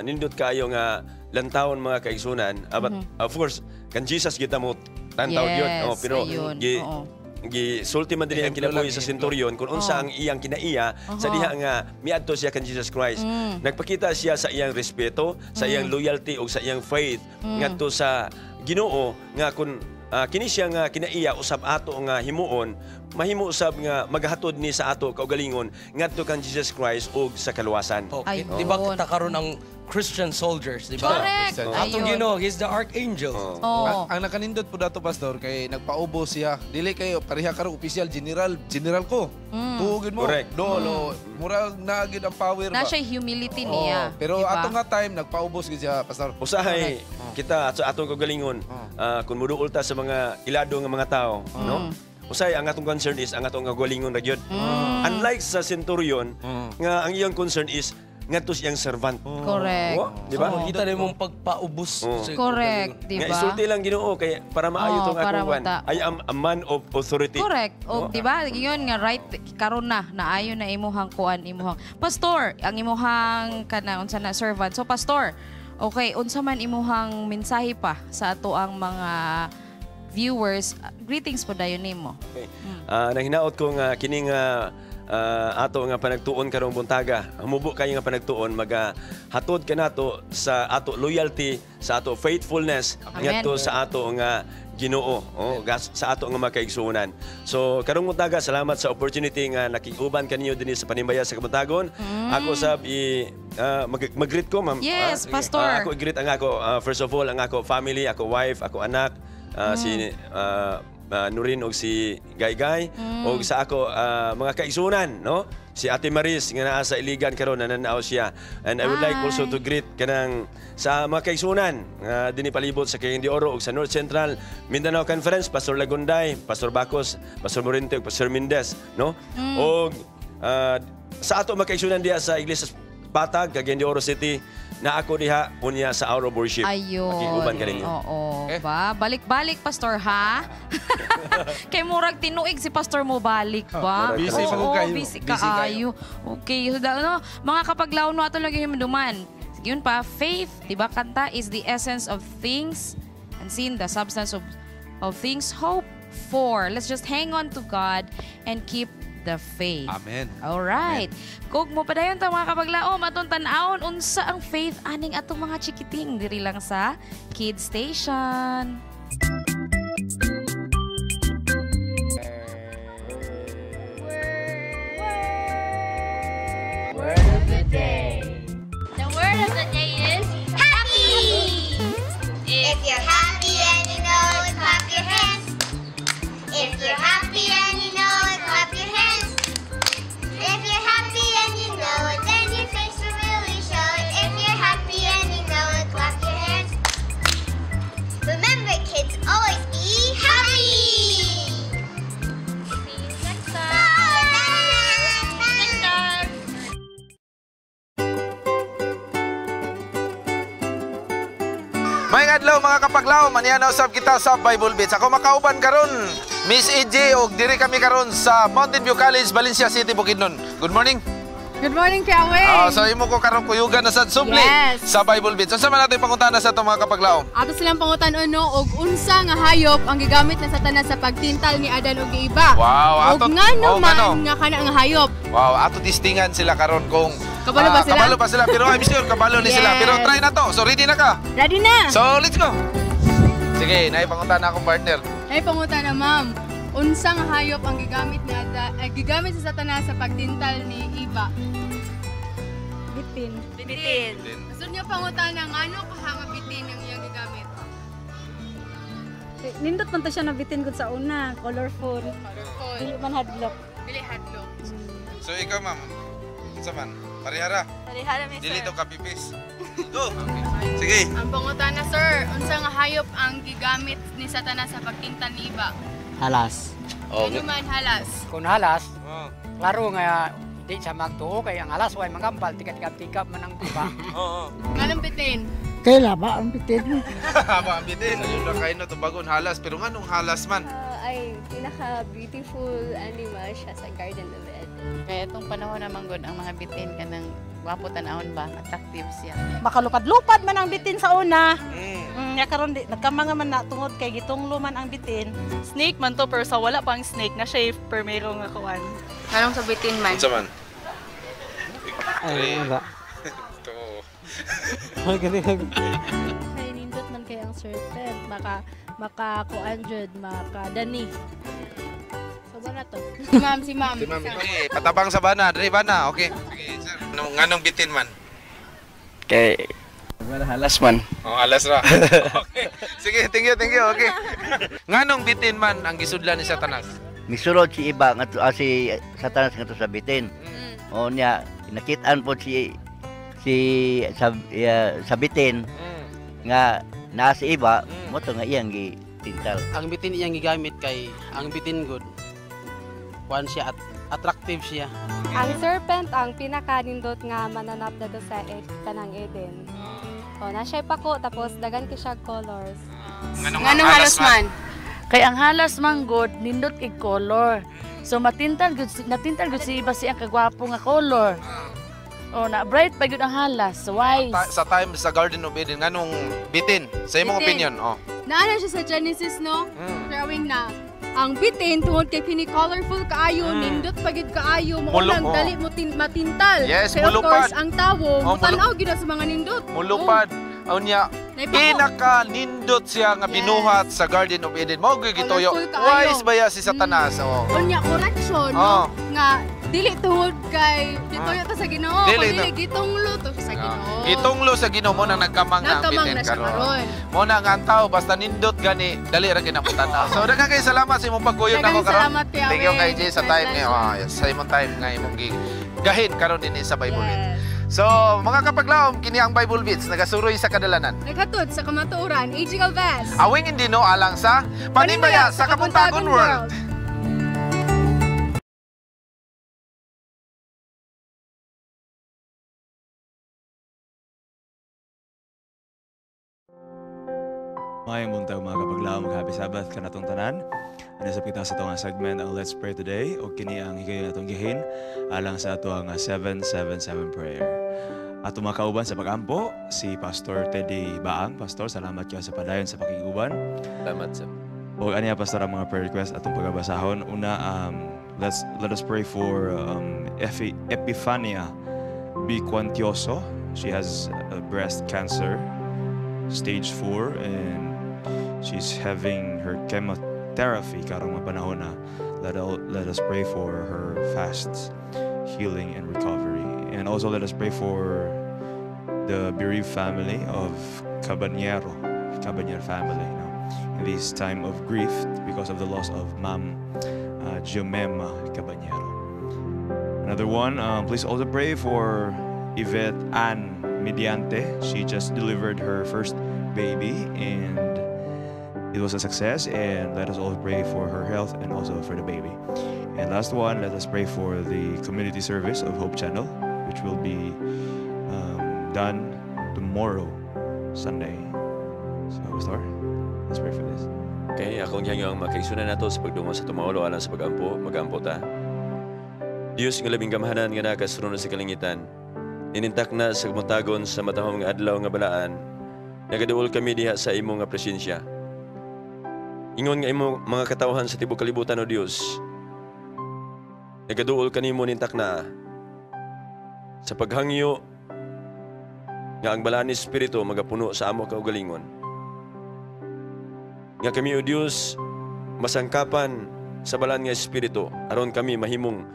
nindot kayo nga lantawon mga kaigsunan. But of course, kan Jesus kita mo tantaw yun. Yes, Oh, pero ayun, oo. gi sulti man dinhi ang Ehemplo kinabuhi lang, sa ehemplo. Centurion kung unsa ang iyang kinaiya sa diha nga miadto siya kan Jesus Christ. Nagpakita siya sa iyang respeto, sa iyang loyalty ug sa iyang faith ngadto sa Ginoo nga kun kini siya nga kinaiya usab ato nga himuon, mahimo usab nga maghatod ni sa ato kaugalingon ngadto kan Jesus Christ ug sa kaluwasan. Okay. Di ba kita karon ang Christian soldiers, di ba? Correct. Atong Ayun. Ginoo, he's the archangel. Ang nakanindot po dato pastor kay nagpaubos siya. Dili kayo pareha karon opisyal general, general ko. Tuugin mo. Correct. Dolo, murag naagid ang power Na ba. siya humility Oo. niya. Pero di ba? ato nga time nagpaubos gid siya pastor. Usahay kita sa atong kaugalingon kung muduol ta sa mga ilado nga mga tao, no? Usahay ang atong concern is ang atong kaugalingon ra gyud. Unlike sa centurion nga ang iyang concern is ngadto siyang servant. Correct. Oh, di ba? So, kita na mong pagpaubos. Correct, di Nga ba? isulti lang Ginoo kay para maayo Oo, tong para akong kwan. mata. I am a man of authority. Correct. O, di ba? Yun nga right karon na naayo na imuhang kuan imuhang. Pastor, ang imuhang kana unsa na servant. So pastor, okay, unsa man imuhang mensahe pa sa ato ang mga viewers? Greetings po dayon nimo. Okay. Nang hinaot ko nga kining ato nga panagtuon karong buntaga. Humubo kayo nga panagtuon, magahatod kanato sa ato loyalty, sa ato faithfulness ngadto sa ato nga Ginoo, sa ato nga makaigsuonan. So karong buntaga, salamat sa opportunity nga nakig-uban kaninyo dinhi sa Panimbaya sa Kabuntagon. Ako sab mag-greet ko, ma'am. Yes, Pastor. Ako i-greet ang ako, first of all, ang ako family, ako wife, ako anak, si Nurin og si Gaygay, og sa ako mga kaigsuonan, no? Si Ate Maris nga naa sa Iligan karon, nananaw siya. And I would like also to greet kanang sa mga kaigsuonan nga dinhi palibot sa Cagayan de Oro ug sa North Central Mindanao Conference, Pastor Lagunday, Pastor Bacos, Pastor Morente ug Pastor Mendez, no? Og sa ato mga kaigsuonan diha sa Iglesia Patag, Cagayan de Oro City, na ako diha unya sa hour of worship. Ayun. Makiguban ka ninyo. Oo. Ba? Balik-balik, Pastor, ha? Kay murag tinuig si Pastor mo balik ba? Busy pa ko kayo. Busy kaayo. Okay. So, no, mga kapaglaon no, ato lagi himunduman. Sige, yun pa, faith, diba? Kanta is the essence of things unseen, the substance of things hoped for. Let's just hang on to God and keep the faith. Amen. All right. Kung mo padayon ta mga kapaglaom, atong tan-awon unsa ang faith aning atong mga chikiting diri lang sa Kids Station. Word of the day. The word of the day is happy. If you're happy and you know it, clap your hands. If you're happy and you know it, clap your hands. If you're happy and you know it, then your face will really show it. If you're happy and you know it, clap your hands. Remember, kids, always be happy. See you next time. Bye. Next time. Maayong adlaw mga kapaglaom, aniya na usab kita sa Bible Beats. Ako makauban karon Miss EJ og diri kami karon sa Mountain View College, Valencia City, Bukidnon. Good morning. Good morning, Kuya Weng. So imo ko karon kuyugan na sad subli Yes. sa Bible Beats. Unsa man nato ipangutana sa atong mga kapaglaom? Ato silang pangutan-on no, og unsa nga hayop ang gigamit na Satanas sa pagtintal ni Adan ug Eva. Wow, og ngano man nga kana nga hayop. Wow, ato tistingan sila karon kung kabalo ba sila? Kabalo ba sila? Pero I'm sure kabalo ni sila. Yes. Pero try na to. So ready na ka? Ready na. So let's go. Sige, naipangutana akong partner. Naipangutana, ma'am. Unsa nga hayop ang gigamit ni gigamit sa Satanas sa pagtintal ni Eva? Bitin. Bitin. Gusto niyo pangutana ngano kaha nga bitin ang iyang gigamit? Nindot man to siya na bitin gud sa una, colorful. Colorful. Dili man hadlok. Dili hadlok. So ikaw, ma'am, unsa man? Parehara. Parehara mi, sir. Dili to kapipis. Go. Sige. Ang pangutana, sir, unsa nga hayop ang gigamit ni Satanas sa pagtintal ni Eva? Halas. Oh, Ano man halas? Kung halas, klaro nga di siya magtuo kay ang halas way mangampal, tikap-tikap man ang tuba. Oo. Nganong bitin? Kay laba ang bitin. Laba ang bitin. Ayun na kayo na tubagon halas, pero nganong halas man? Ay, pinaka-beautiful animal siya sa Garden of Eden. Kaya itong panahon naman gud ang mga bitin kanang gwapo tan-awon ba, attractive siya. Makalupad-lupad man ang bitin sa una. Nya karon di nagkamanga man na tungod kay gitunglo man ang bitin. Snake man to pero sa wala pang snake na shape pero mayroong nga kuan. Nganong sa bitin man? Unsa man? Ay, wala. Ito. Kay nindot man kay ang serpent, maka kuan jud, maka dani. So ba na to? Ma'am, si ma'am. Si ma'am, okay. Patabang sa bana, dre bana, okay. Sige, sir. Nganong bitin man? Kay wala halas man. Oh, alas ra. Okay. Sige, thank you, okay. Nganong bitin man ang gisudlan ni Satanas? Misulod si Iba nga si Satanas ngadto sa bitin. O niya nakitaan po si sa bitin nga naa si Iba mo to nga iyang gitintal. Ang bitin iyang gigamit kay ang bitin good. Kuan siya at attractive siya. Ang serpent ang pinakanindot nga mananap dito sa kanang Eden. O, na siya pako tapos dagan ki siya colors. Nganong halas man? Kay ang halas man good, nindot kay color. So matintal gud natintal gud si iba siyang kagwapo nga color. O na bright pa gyud ang halas, wise. Sa time sa Garden of Eden nganong bitin? Sa imong Bitin. opinion, oh. Naana siya sa Genesis, no? Drawing na. Ang bitin tungod kay kini colorful kaayo, nindot pa gid kaayo, mao lang dali mo matintal. Yes, kay of mulupad. course ang tawo Oh, mutan-aw gyud na sa mga nindot. Mulupad. Unya, Naipako. pinaka nindot siya nga binuhat sa Garden of Eden. Mao gyud gituyo. Colorful kaayo. Wise ba ya si Satanas? Oh. Unya correction Oh. no nga dili tungod kay gituyo ta sa Ginoo, Dili dili to. gitunglo to sa Ginoo. Gitunglo sa Ginoo mo nang nagkamang na ang Nagkamang bitin na siya karon. karon. Mo na nga ang tao basta nindot gani dali ra ginamutan. So daghan kay salamat sa imong pagkuyog Daghang nako karon. salamat, Kuya Thank you Weng. kay Jay sa My time nga pleasure. oh, yes, sa imong time nga imong gahin karon dinhi sa Bible Beats. So mga kapaglaom kini ang Bible Beats nagasuroy sa kadalanan. Naghatod sa kamatuoran, AG Galvez. Awing hindi no alang sa Panimbaya sa Kabuntagon World. Maayong buntag mga kapaglaom, happy Sabbath kanatong tanan. Ano sa kita sa itong segment ang Let's Pray Today o kini ang higayon atong gihin alang sa ato ang 777 prayer. Ato mga kauban sa pag-ampo, si Pastor Teddy Baang. Pastor, salamat kayo sa padayon sa pakiguban. Salamat sir. O aniya pastor ang mga prayer request atong pagabasahon. Una, let us pray for Epifania B. Cuantioso. She has breast cancer, stage 4, and she's having her chemotherapy karong mga panahon na. Let us pray for her fast healing and recovery. And also let us pray for the bereaved family of Caballero family, no? In this time of grief because of the loss of Ma'am Jomema Caballero. Another one, please also pray for Yvette Ann Mediante. She just delivered her first baby and it was a success, and let us all pray for her health and also for the baby. And last one, let us pray for the community service of Hope Channel, which will be done tomorrow, Sunday. So, Pastor, let's pray for this. Okay, akong hangyo ang makaigsunan nato sa pagdungo sa tumaulo alang sa pagampo, magampo ta. Dios nga labing gamhanan nga nakasrono sa kalangitan. Inintak na sa kamuntagon sa matahom nga adlaw nga balaan. Nagaduol kami diha sa imo nga presensya. Ingon nga imo mga katawhan sa tibuok kalibutan o Dios. Nagaduol kanimo nintak na sa paghangyo nga ang balaan ni Espiritu magapuno sa amo kaugalingon. Nga kami o Dios masangkapan sa balaan nga Espiritu aron kami mahimong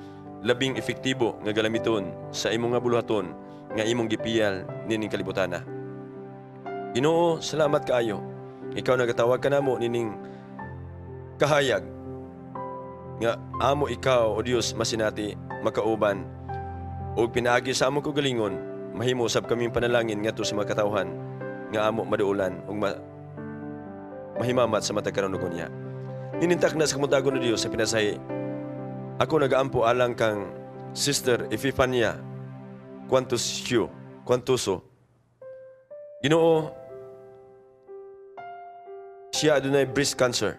labing efektibo nga galamiton sa imong nga buluhaton nga imong gipiyal nining kalibutana. Ginoo, salamat kaayo. Ikaw nagatawag kanamo nining kahayag nga amo ikaw o Dios masinati makauban ug pinaagi sa among kaugalingon mahimo usab kaming panalangin ngadto sa mga katawhan nga amo maduolan ug mahimamat sa matag karon niya. Ninintak na sa kamuntagon ng Dios sa pinasahi. Ako nagaampo alang kang Sister Epifania Cuantuso. Ginoo, siya adunay breast cancer,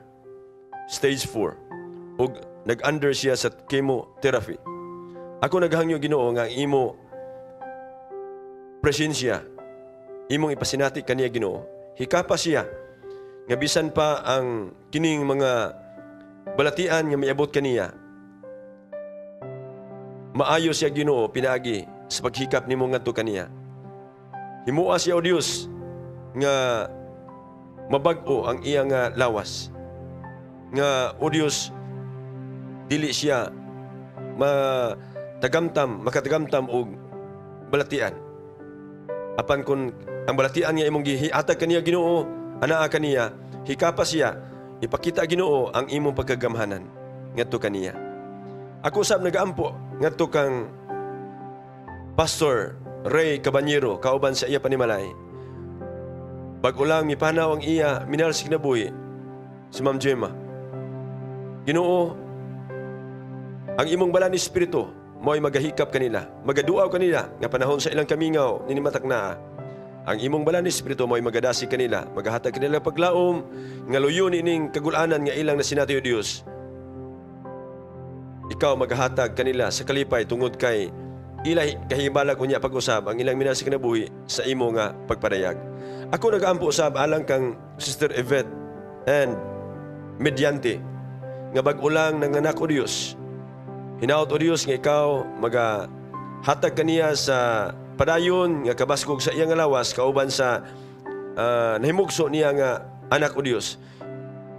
stage 4, ug nag-under siya sa chemotherapy. Ako naghangyo Ginoo nga ang imo presensya, imong ipasinati kaniya Ginoo. Hikapa siya nga bisan pa ang kining mga balatian nga miabot kaniya. Maayo siya Ginoo pinaagi sa paghikap nimo ngadto kaniya. Himua siya o Dios nga mabag-o ang iya nga lawas. Nga o Dios dili siya makatagamtam og balatian. Apan kun ang balatian nga imong gihatag kaniya Ginoo, anaa kaniya, hikapa siya, ipakita Ginoo ang imong pagkagamhanan ngadto kaniya. Ako usab nagaampo ngadto kang Pastor Ray Caballero kauban sa iya panimalay. Bag-o lang mipanaw ang iya minalsik na buhi si Ma'am Gemma. Ginoo, ang imong balaan ni Espiritu mo'y magahikap kanila, magaduaw kanila nga panahon sa ilang kamingaw ninimatak na. Ang imong balaan ni Espiritu mo'y magadasi kanila, magahatag kanila paglaom nga luyon ining kagulanan nga ilang nasinati o Dios. Ikaw magahatag kanila sa kalipay tungod kay ilay kahibalag unya pag-usab ang ilang minasik na buhi sa imo nga pagpadayag. Ako nagaampo usab alang kang Sister Yvette and Mediante nga bag-o lang nanganak, O Dios. Hinaot, O Dios, nga ikaw maga hatag kaniya sa padayon nga kabaskog sa iyang lawas kauban sa nahimugso niya nga anak, O Dios.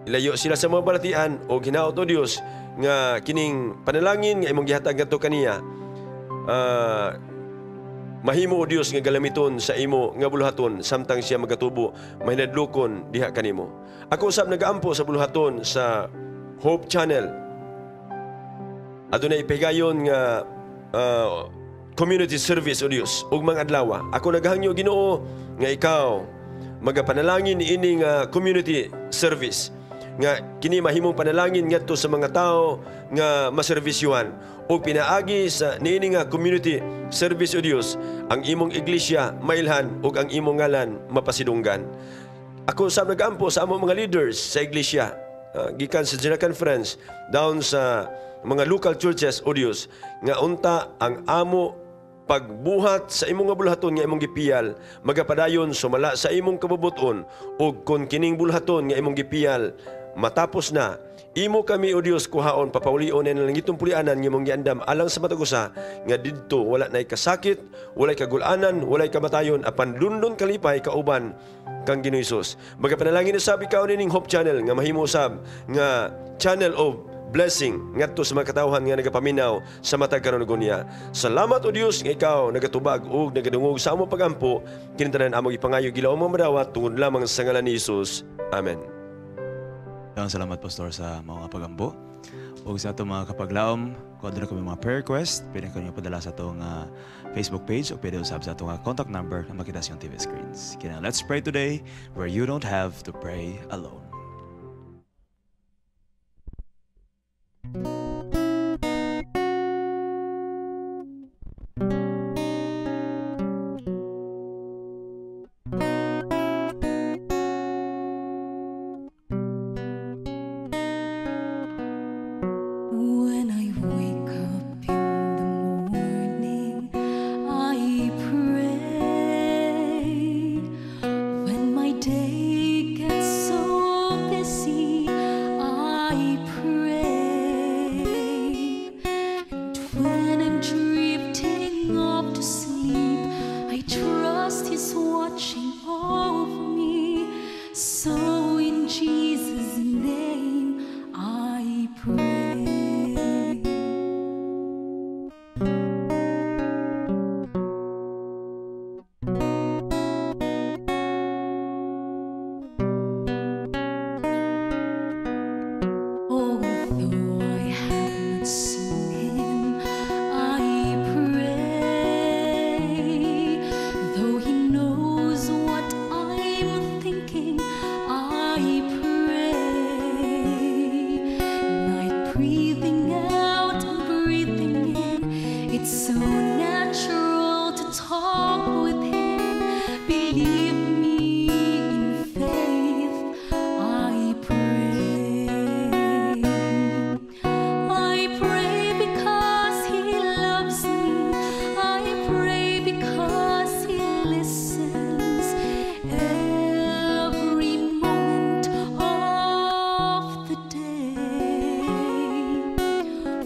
Ilayo sila sa mga balatian o hinaot, O Dios, nga kining panalangin nga imong gihatag ngadto kaniya, mahimo, O Dios, nga galamiton sa imo nga buluhaton samtang siya magatubo mahinadlokon diha kanimo. Ako usab nagaampo sa buluhaton sa Hope Channel. Adunay ipahigayon nga community service, O Dios, ug mga adlaw. Ako nagahangyo, Ginoo, nga ikaw magapanalangin niini nga community service nga kini mahimong panalangin ngadto sa mga tao nga maserbisyuhan ug pinaagi sa niini nga community service, O Dios, ang imong iglesia mailhan ug ang imong ngalan mapasidunggan. Ako sa nagaampo sa among mga leaders sa iglesia, gikan sa General Conference down sa mga local churches, O Dios, nga unta ang amo pagbuhat sa imong nga buluhaton nga imong gipiyal magapadayon sumala sa imong kabubuton, ug kon kining buluhaton nga imong gipiyal matapos na, imo kami, O Dios, kuhaon papaulion ang langitong pulianan nga imong giandam alang sa matag usa, nga didto wala nay kasakit, walay kagulanan, walay kamatayon, apan lundon kalipay kauban kang Ginoo Hesus. Magapanalangin usab ikaw nining Hope Channel nga mahimo usab nga channel of blessing ngadto sa mga katawhan nga nagapaminaw sa matag karon niya. Salamat, O Dios, nga ikaw nagatubag ug nagadungog sa among pagampo. Kini tanan among ipangayo gilaom mo madawat tungod lamang sa ngalan ni Hesus. Amen. Salamat, Pastor, sa mga pagampo. Ug sa atong mga kapaglaom, kung aduna kami mga prayer request, pwede kanyo padala sa atong Facebook page o pwede usab sa atong contact number na makita sa inyong TV screens. Kaya let's pray today where you don't have to pray alone. When I wake up in the morning, I pray. When my day gets so busy, I pray. And when I'm drifting off to sleep, I trust He's watching over me. So in Jesus' name, I pray. Although I have not seen Him, I pray. Though He knows what I'm thinking, I pray. Night breathing out and breathing in, it's so natural to talk with Him. Believe me, in faith, I pray. I pray because He loves me. I pray because He listens every moment of the day.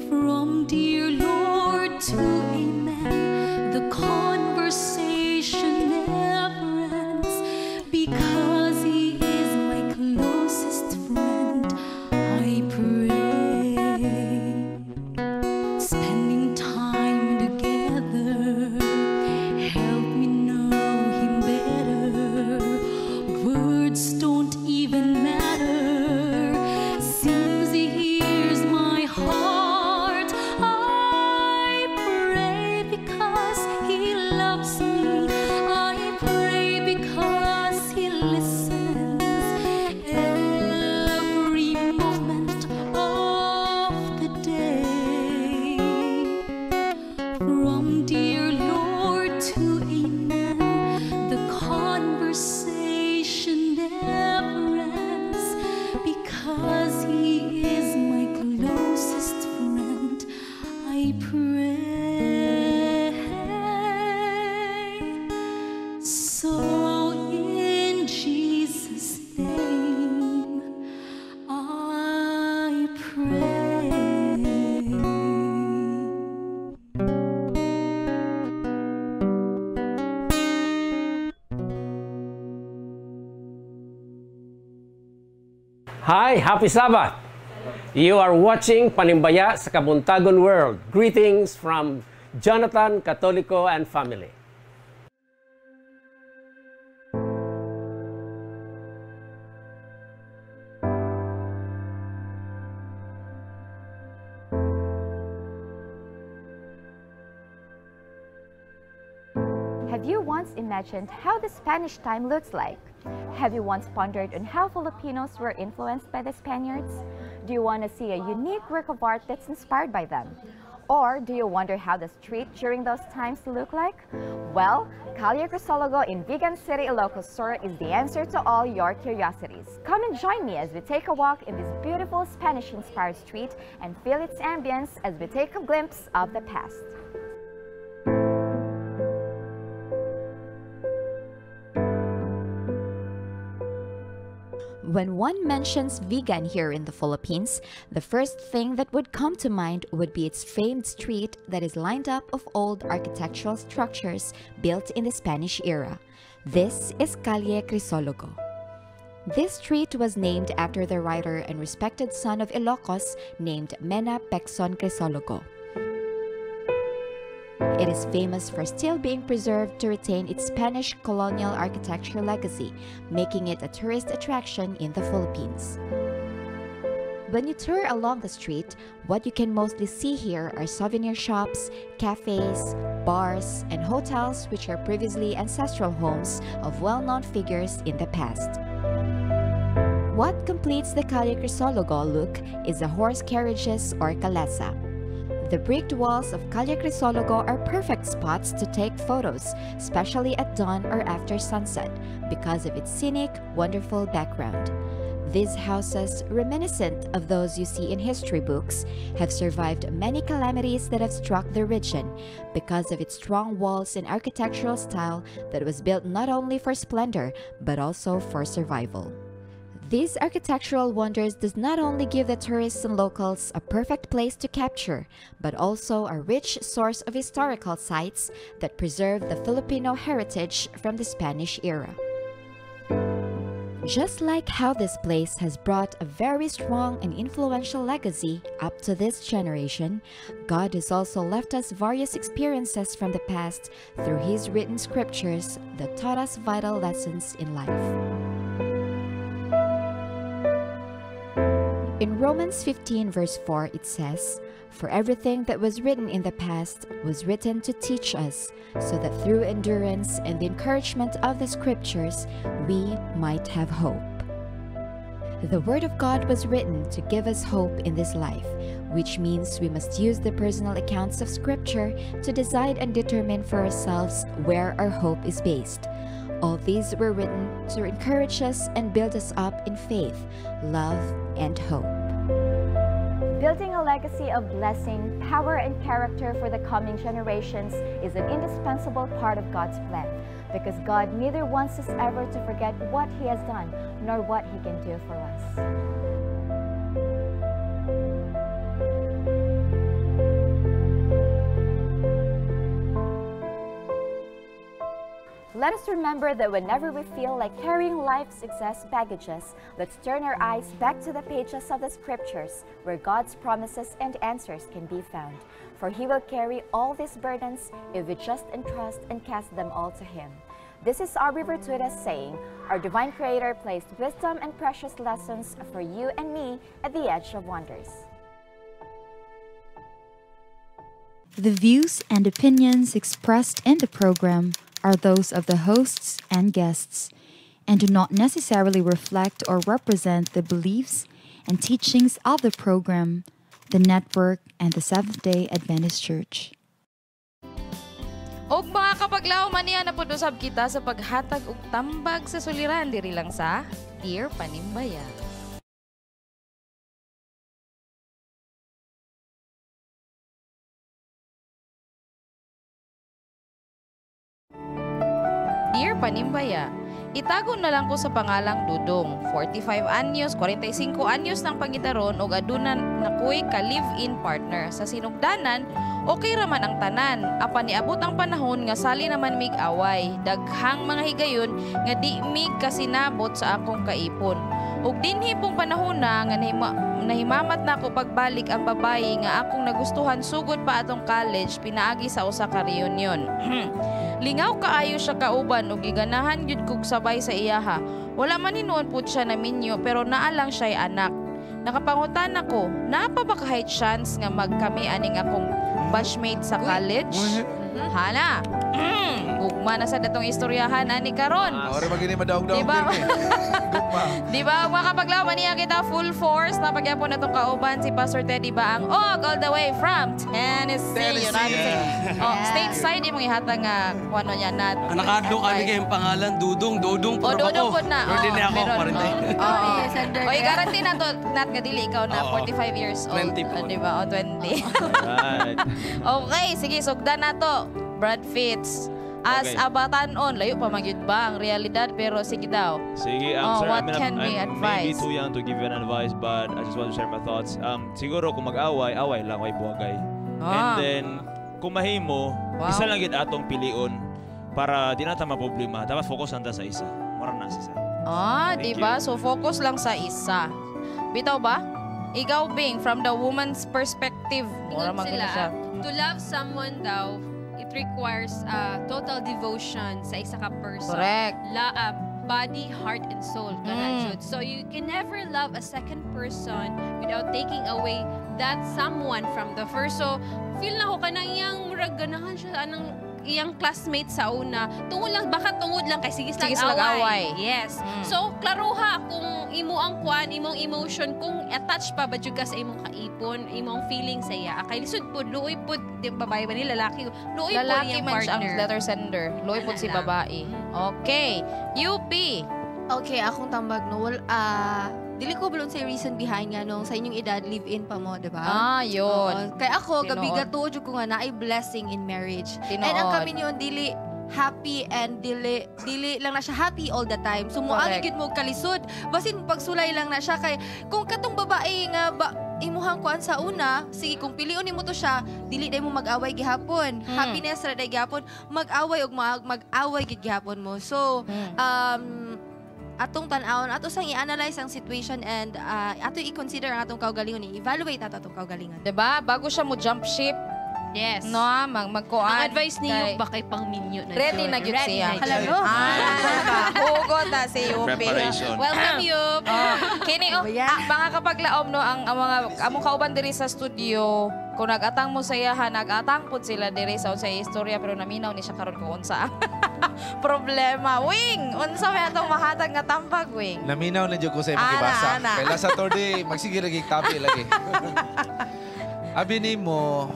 From dear Lord to amen, the conversation never ends because He is my closest friend. I pray. Spending time together, help me know Him better. Words don't even matter. Seems He hears my heart. I pray because He loves me. I pray because He listens every moment of the day. From dear Lord to amen, the conversation never ends because He is my closest friend. I pray. So in Jesus' name, I pray. Hi, happy Sabbath! You are watching Panimbaya sa Kabuntagon World. Greetings from Jonathan Catolico and family. Have you once imagined how the Spanish time looks like? Have you once pondered on how Filipinos were influenced by the Spaniards? Do you want to see a unique work of art that's inspired by them? Or do you wonder how the street during those times look like? Well, Calle Crisologo in Vigan City, Ilocos Sur is the answer to all your curiosities. Come and join me as we take a walk in this beautiful Spanish-inspired street and feel its ambience as we take a glimpse of the past. When one mentions Vigan here in the Philippines, the first thing that would come to mind would be its famed street that is lined up of old architectural structures built in the Spanish era. This is Calle Crisologo. This street was named after the writer and respected son of Ilocos named Mena Pecson Crisologo. It is famous for still being preserved to retain its Spanish colonial architecture legacy, making it a tourist attraction in the Philippines. When you tour along the street, what you can mostly see here are souvenir shops, cafes, bars, and hotels which are previously ancestral homes of well-known figures in the past. What completes the Calle Crisologo look is the horse carriages or calesa. The bricked walls of Calle Crisologo are perfect spots to take photos, especially at dawn or after sunset, because of its scenic, wonderful background. These houses, reminiscent of those you see in history books, have survived many calamities that have struck the region because of its strong walls and architectural style that was built not only for splendor, but also for survival. These architectural wonders does not only give the tourists and locals a perfect place to capture, but also a rich source of historical sites that preserve the Filipino heritage from the Spanish era. Just like how this place has brought a very strong and influential legacy up to this generation, God has also left us various experiences from the past through His written scriptures that taught us vital lessons in life. In Romans 15 verse 4, it says, "For everything that was written in the past was written to teach us, so that through endurance and the encouragement of the scriptures, we might have hope." The Word of God was written to give us hope in this life, which means we must use the personal accounts of Scripture to decide and determine for ourselves where our hope is based. All these were written to encourage us and build us up in faith, love, and hope. Building a legacy of blessing, power, and character for the coming generations is an indispensable part of God's plan, because God neither wants us ever to forget what He has done, nor what He can do for us. Let us remember that whenever we feel like carrying life's excess baggages, let's turn our eyes back to the pages of the Scriptures, where God's promises and answers can be found. For He will carry all these burdens if we just entrust and cast them all to Him. This is Aubrey Vertuda saying, our Divine Creator placed wisdom and precious lessons for you and me at the edge of wonders. The views and opinions expressed in the program are those of the hosts and guests, and do not necessarily reflect or represent the beliefs and teachings of the program, the network, and the Seventh-day Adventist Church. Og mga kapaglaom, maniya na pod usab kita sa paghatag og tambag sa suliran diri lang sa Dear Panimbaya. Dear Panimbaya, itago na lang ko sa pangalang Dudong. 45 anyos, 45 anyos ng pangitaron og aduna na ko'y ka-live-in partner. Sa sinugdanan, okay raman ang tanan. Apan niabot ang panahon nga sali naman mig away. Daghang mga higayon nga di mig kasinabot sa akong kaipon. Ug dinhi pong panahon na nga nahimamat na ako pagbalik ang babayi nga akong nagustuhan sugod pa atong college pinaagi sa usa ka reunion. Lingaw kaayo siya kauban ug giganahan gyud kog sabay sa iyaha. Wala man hinuon pud siya na minyo pero naa lang siya'y anak. Nakapangutan ako, naa pa ba kahit chance nga magkami aning akong batchmate sa college? Hala. Gugma na sa datong istoryahan ani karon. Ora magini madaog-daog. Diba? Pirmi. Di ba? Mga kapaglaom, niya kita full force na pagyapon na itong kauban si Pastor Teddy Baang og all the way from Tennessee, Tennessee. United States. Oh, stateside imong ihatag nga kung ano niya nat. Ang nakadlok kami kayong pangalan, Dudong, Dudong, O, pero Dudong ako. po na. Pero di na ako, meron. parintay. Oo. Oy, guarantee na to, nat nga dili ikaw na Oo. 45 years old. 20 po. Ah, di ba? O, 20. Right. Okay, sige, sugdan na to. Brad Fitz. As Okay. a batanon, layo pa magyud ba ang realidad pero sige daw. Sige, Oh, sir, what I mean, can we I'm advise? maybe too young to give you an advice, but I just want to share my thoughts. Siguro kung mag-away, away lang, way buwagay. And then, kung mahimo, isa lang gid atong pilion para di na ta maproblema. Dapat focus lang ta sa isa. Mura na sa isa. Ah, Thank di ba? you. So focus lang sa isa. Bitaw ba? Ikaw, Bing, from the woman's perspective, mura Ingon man gud sila, siya. to love someone daw, it requires total devotion sa isa ka person. Correct. Body, heart, and soul. Kana, jud. So you can never love a second person without taking away that someone from the first. So feel na ko kanang iyang murag ganahan siya anang iyang classmate sa una. Tungod lang, baka tungod lang kay sige Sige slag slag away. away. Yes. So klaruha kung imo ang kuan, imong emotion, kung attached pa ba jud ka sa imong kaipon, imong feeling sa iya. Kay lisod pud, luoy pud, di babae ba ni lalaki? Luoy pud Lalaki iyang man siya ang partner. letter sender. Luoy pud si Ana lang. babae. Okay. UP. Okay, akong tambag no. Well, dili ko balon sa reason behind nga nung sa inyong edad live-in pa mo, di ba? Ah, yun. Oo. Kay ako, Tinuod. gabi gato jud ko nga naay blessing in marriage. Tinuod. And ang kami niyon dili happy and dili dili lang na siya happy all the time. So moagi Correct. gyud mo kalisod. Basin pagsulay lang na siya kay kung katong babae nga ba, imuhang kuan sa una, sige kung pilion nimo to siya, dili day mo mag-away gihapon. Happiness ra day gihapon, mag-away og mag-away gid gihapon mo. So, atong tan-awon, ato sang i-analyze ang situation and ato i-consider ang atong kaugalingon, i-evaluate ato atong kaugalingon. Diba? Bago siya mo jump ship. Yes. No, magkuan. Ang advice ni Yup ba kay pangminyo na Ready jud? na gyud Ready siya. na jud. Ah, hugot na si Yupi. Preparation. Welcome, Yup. Oh, kini oh, mga kapaglaom no ang mga among kauban diri sa studio, kung nagatang mo sa iyaha, nagatang pud sila diri sa unsay istorya pero naminaw ni siya karon kung unsa ang problema. Wing, unsa may atong mahatag nga tambag, Wing? Naminaw na jud ko sa imong Ana, gibasa. ana. Kay last Saturday, magsige ra gig tabi lagi. Abi nimo,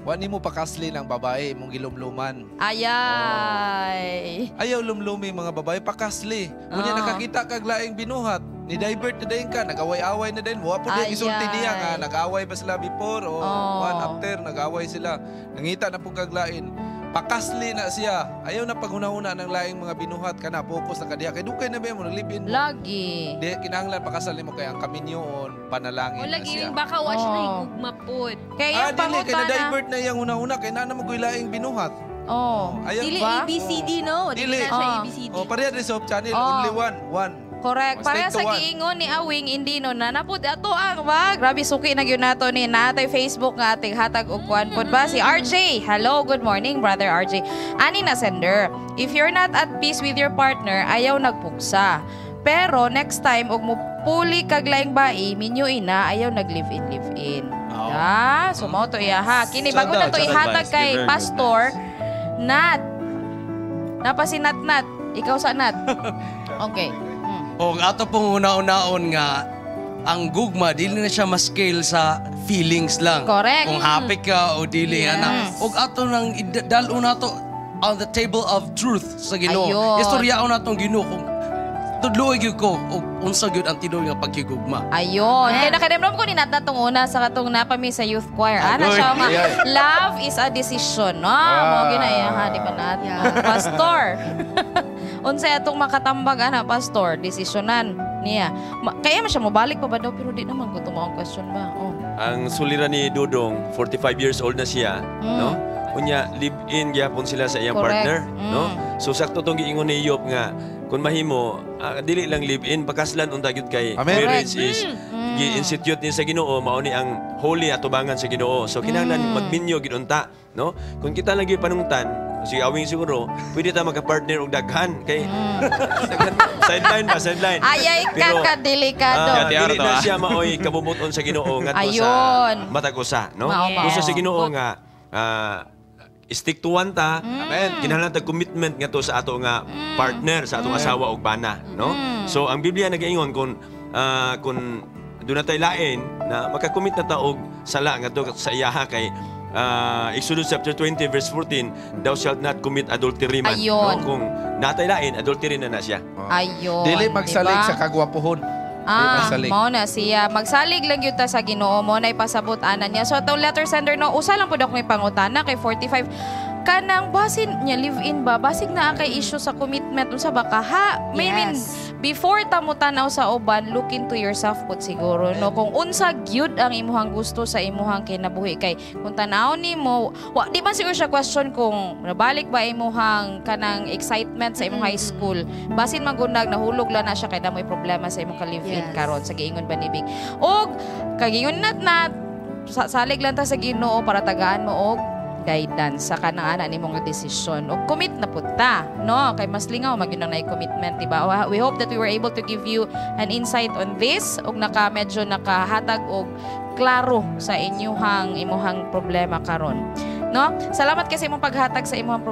wa nimo pakasli ng babae imong gilumluman. Ayay. Ayaw lumlumi mga babae, pakasli. Unya nakakita kag laing binuhat, ni divert na din ka, nag-away-away na din. Wa po din isulti niya nga nag-away pa sila before o one after nag-away sila. Nangita na pong kaglain. Pakasli na siya. Ayaw na paghuna-huna ng laing mga binuhat ka na focus na kadiya. Kay dugay na ba mo naglibin mo. Lagi. Di kinahanglan pakasal nimo kay ang kaminyoon panalangin O na lagi siya. yung baka wa siya nahigugma pod. Kaya Ah, dili kay na-divert na iyang una-una kay naa na mo laing binuhat. Oh. Ayaw. Dili Ba? ABCD no? Dili na siya ABCD. Oh, pareha din sa Hope Channel, Oh. only one, one. Correct. Oh, Pareha stick to sa one. giingon ni Awing hindi no na napud ato ang ba grabe suki na gyud nato ni natay Facebook nga ating hatag og kuan pod ba si RJ. Hello, good morning brother RJ. Ani na sender. If you're not at peace with your partner, ayaw nagpugsa. Pero next time og mupuli kag laing bai, minyo ina ayaw nag live in live in. Ah, so mao to iya ha. Kini bago na to Shout out, ihatag advice. kay Give her good pastor Nat. Napasinat-nat. Ikaw sa Nat. Okay. O ato pong una-unaon nga ang gugma dili na siya ma-scale sa feelings lang. Correct. Kung happy ka o dili Yes. ana. Og ato nang dal-on nato on the table of truth sa Ginoo. Ayun. Istoryaon natong Ginoo kung tudloy gyud ko og unsa gyud ang tinuod nga pagkigugma. Ayun. Kaya nakademrom ko ni Nat natong una sa katong napami sa youth choir. Ana Agoy. siya nga, Ayan. love is a decision. No, mo ginaya ha, di ba Nat? Pastor. Unsay atong makatambag ana, pastor, desisyonan niya. Kaya man siya mobalik pa ba daw, pero di naman ko ang question ba. Oh. Ang sulira ni Dudong, 45 years old na siya, no? Unya live-in gyapon sila sa iyang partner, no? So sakto tong giingon ni Yop nga kung mahimo, dili lang live-in, pakaslan unta gyud kay Amen. marriage is gi-institute ni sa Ginoo, mao ni ang holy atubangan sa Ginoo. So kinahanglan magminyo gid unta, no? Kung kita lang gyud panungtan, si Awing siguro, pwede ta magka-partner og daghan kay daghan, sideline ba, sideline. Ayay ka Pero, kadelikado. dili na siya maoy kabubuton sa Ginoo ngadto sa Ayun. matag usa, no? Mao, mao. Gusto sa Ginoo nga stick to one ta. Amen. Kinahanglan tag commitment ngadto sa ato nga partner, sa atong asawa ug bana, no? So ang Biblia nagaingon kung doon na tayo lain na makakommit na ta og sala ngadto sa iyaha kay Exodus chapter 20 verse 14, "Thou shalt not commit adultery man." Ayun. No? Kung natay lain, adultery na na siya. Ayun. Dili magsalig diba? sa kagwapuhon. Dili Ah, magsalig. mao na siya. Magsalig lang gyud ta sa Ginoo mo na ipasabot ana niya. So atong letter sender, no, usa lang pud ako may pangutana kay 45 kanang basin niya live in ba, basig na kay issue sa commitment, unsa ba ka ha? May mean, before ta mo tan-aw sa uban, look into yourself pud siguro, no, kung unsa gyud ang imuhang gusto sa imuhang kinabuhi, kay kung tan-aw nimo, wa di man siguro siya question kung nabalik ba imuhang kanang excitement sa imong high school. Basin magunag nahulog lang na siya kay namoy problema sa imong ka-live-in karon sa giingon ba ni Big, og kagingon nat na salig lang ta sa Ginoo para tagaan mo og guidance sa kanang ana nimo nga desisyon o commit na pud ta, no, kay mas lingaw magyud ang naay commitment, di ba? We hope that we were able to give you an insight on this ug naka medyo nakahatag og klaro sa inyuhang imuhang problema karon, no? Salamat kasi imong paghatag sa imong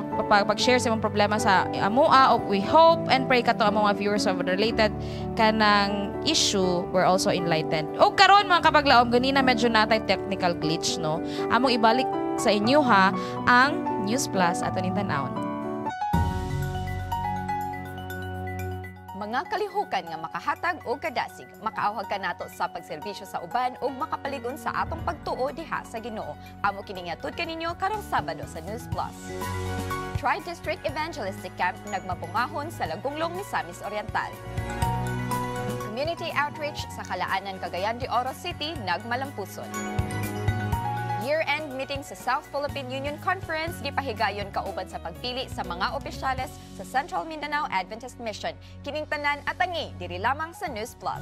pag-share sa imong problema sa amoa ug we hope and pray kato among mga viewers of related kanang issue were also enlightened. Og karon, mga kapaglaom, ganina medyo natay technical glitch, no? Among ibalik sa inyo ha ang News Plus, ato ning tan-awon. Mga kalihukan nga makahatag og kadasig, makaawhag kanato sa pagserbisyo sa uban ug makapaligon sa atong pagtuo diha sa Ginoo. Amo kini nga tud kaninyo karong Sabado sa News Plus. Tri-District Evangelistic Camp nagmabungahon sa Lagonglong, Misamis Oriental. Community outreach sa Kalaanan, Cagayan de Oro City nagmalampuson. Year-end meeting sa South Philippine Union Conference gipahigayon kauban sa pagpili sa mga opisyales sa Central Mindanao Adventist Mission. Kining tanan atangi diri lamang sa News Plus.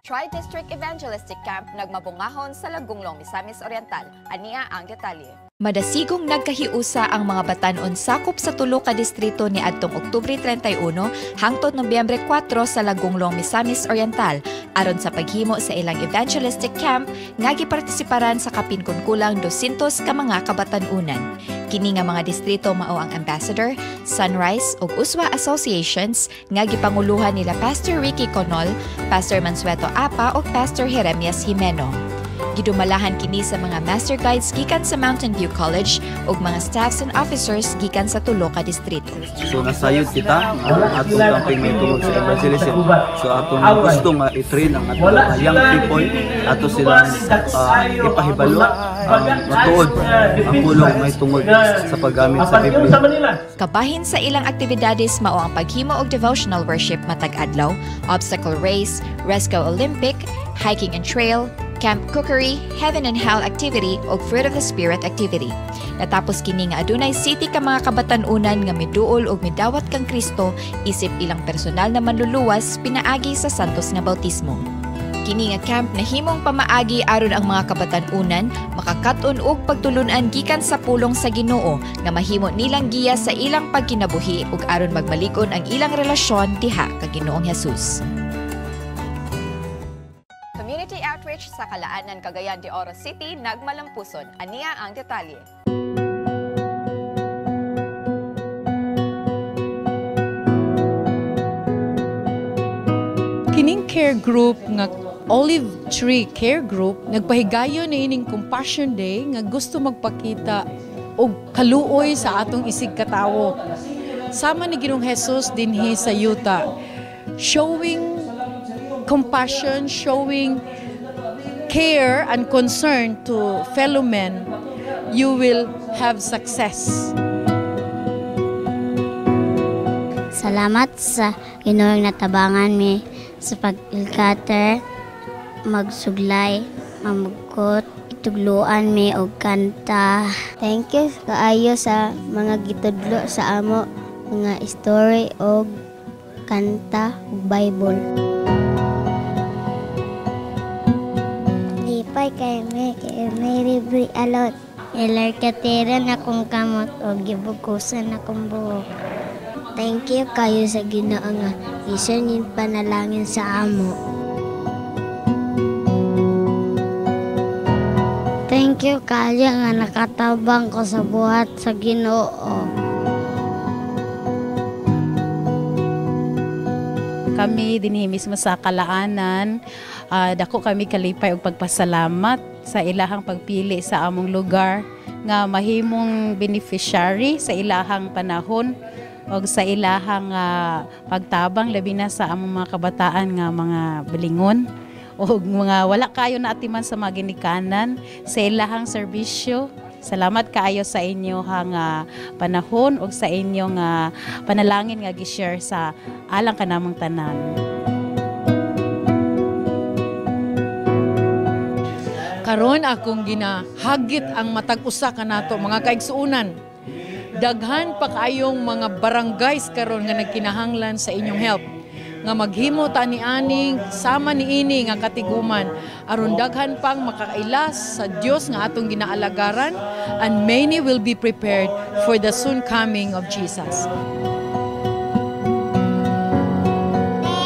Tri-District Evangelistic Camp nagmabungahon sa Lagonglong, Misamis Oriental. Ania ang detalye. Madasigong nagkahiusa ang mga batan-on sakop sa tulo ka distrito ni adtong Oktubre 31 hangtod Nobyembre 4 sa Lagonglong, Misamis Oriental aron sa paghimo sa ilang evangelistic camp nga gipartisiparan sa kapin kon kulang 200 ka mga kabatan-unan. Kini nga mga distrito mao ang Ambassador, Sunrise ug Uswa Associations nga gipanguluhan nila Pastor Ricky Conol, Pastor Mansueto Apa ug Pastor Jeremias Jimeno. Gidumalahan kini sa mga master guides gikan sa Mountain View College ug mga staffs and officers gikan sa tulo ka distrito. So nasayod kita ang atong campaign may tungod sa evangelism. So atong gusto nga i-train ang atong mga young people, ato silang ipahibalo ang matuod ang pulong may tungod sa paggamit sa Biblia. Kabahin sa ilang aktibidades mao ang paghimo og devotional worship matag adlaw, obstacle race, Resco Olympic, hiking and trail, camp cookery, heaven and hell activity ug fruit of the spirit activity. Natapos kini nga adunay city ka mga kabatan-unan nga miduol ug midawat kang Kristo isip ilang personal na manluluwas pinaagi sa santos nga bautismo. Kini nga camp nahimong pamaagi aron ang mga kabatan-unan makakat-on og pagtulunan gikan sa pulong sa Ginoo nga mahimo nilang giya sa ilang pagkinabuhi ug aron magmalig-on ang ilang relasyon diha kang Ginoong Hesus. Community outreach sa Kalaanan, Cagayan de Oro City nagmalampuson. Ania ang detalye. Kining care group nga Olive Tree Care Group nagpahigayon na ining Compassion Day nga gusto magpakita og kaluoy sa atong isig katawo. Sama ni Ginoong Jesus dinhi sa yuta, showing compassion, showing care and concern to fellow men, you will have success. Salamat sa Ginoo natabangan mi sa pag-ilkater, magsuglay, mamugkot, itugluan mi og kanta. Thank you kaayo sa mga gitudlo sa amo mga story og kanta ug Bible. Lipay kay mi kay may libre alot. Ilarkatiran akong kamot og gibukusan akong buhok. Thank you kayo sa Ginoo nga bisan yung panalangin sa amo. Thank you kayo nga nakatabang ko sa buhat sa Ginoo. Kami dinhi mismo sa Kalaanan, dako kami kalipay og pagpasalamat sa ilahang pagpili sa among lugar nga mahimong beneficiary sa ilahang panahon og sa ilahang pagtabang, labi na sa among mga kabataan nga mga bilingon og mga wala kayo naatiman sa mga ginikanan sa ilahang serbisyo. Salamat kaayo sa inyong panahon og sa inyong panalangin nga gi-share sa alang kanamong tanan. Karon akong ginahagit ang matag usa kanato mga kaigsuonan. Daghan pa kaayong mga barangays karon nga nagkinahanglan sa inyong help. Nga maghimo ta nianing sama niini nga katiguman aron daghan pang makakailas sa Dios nga atong ginaalagaran, and many will be prepared for the soon coming of Jesus.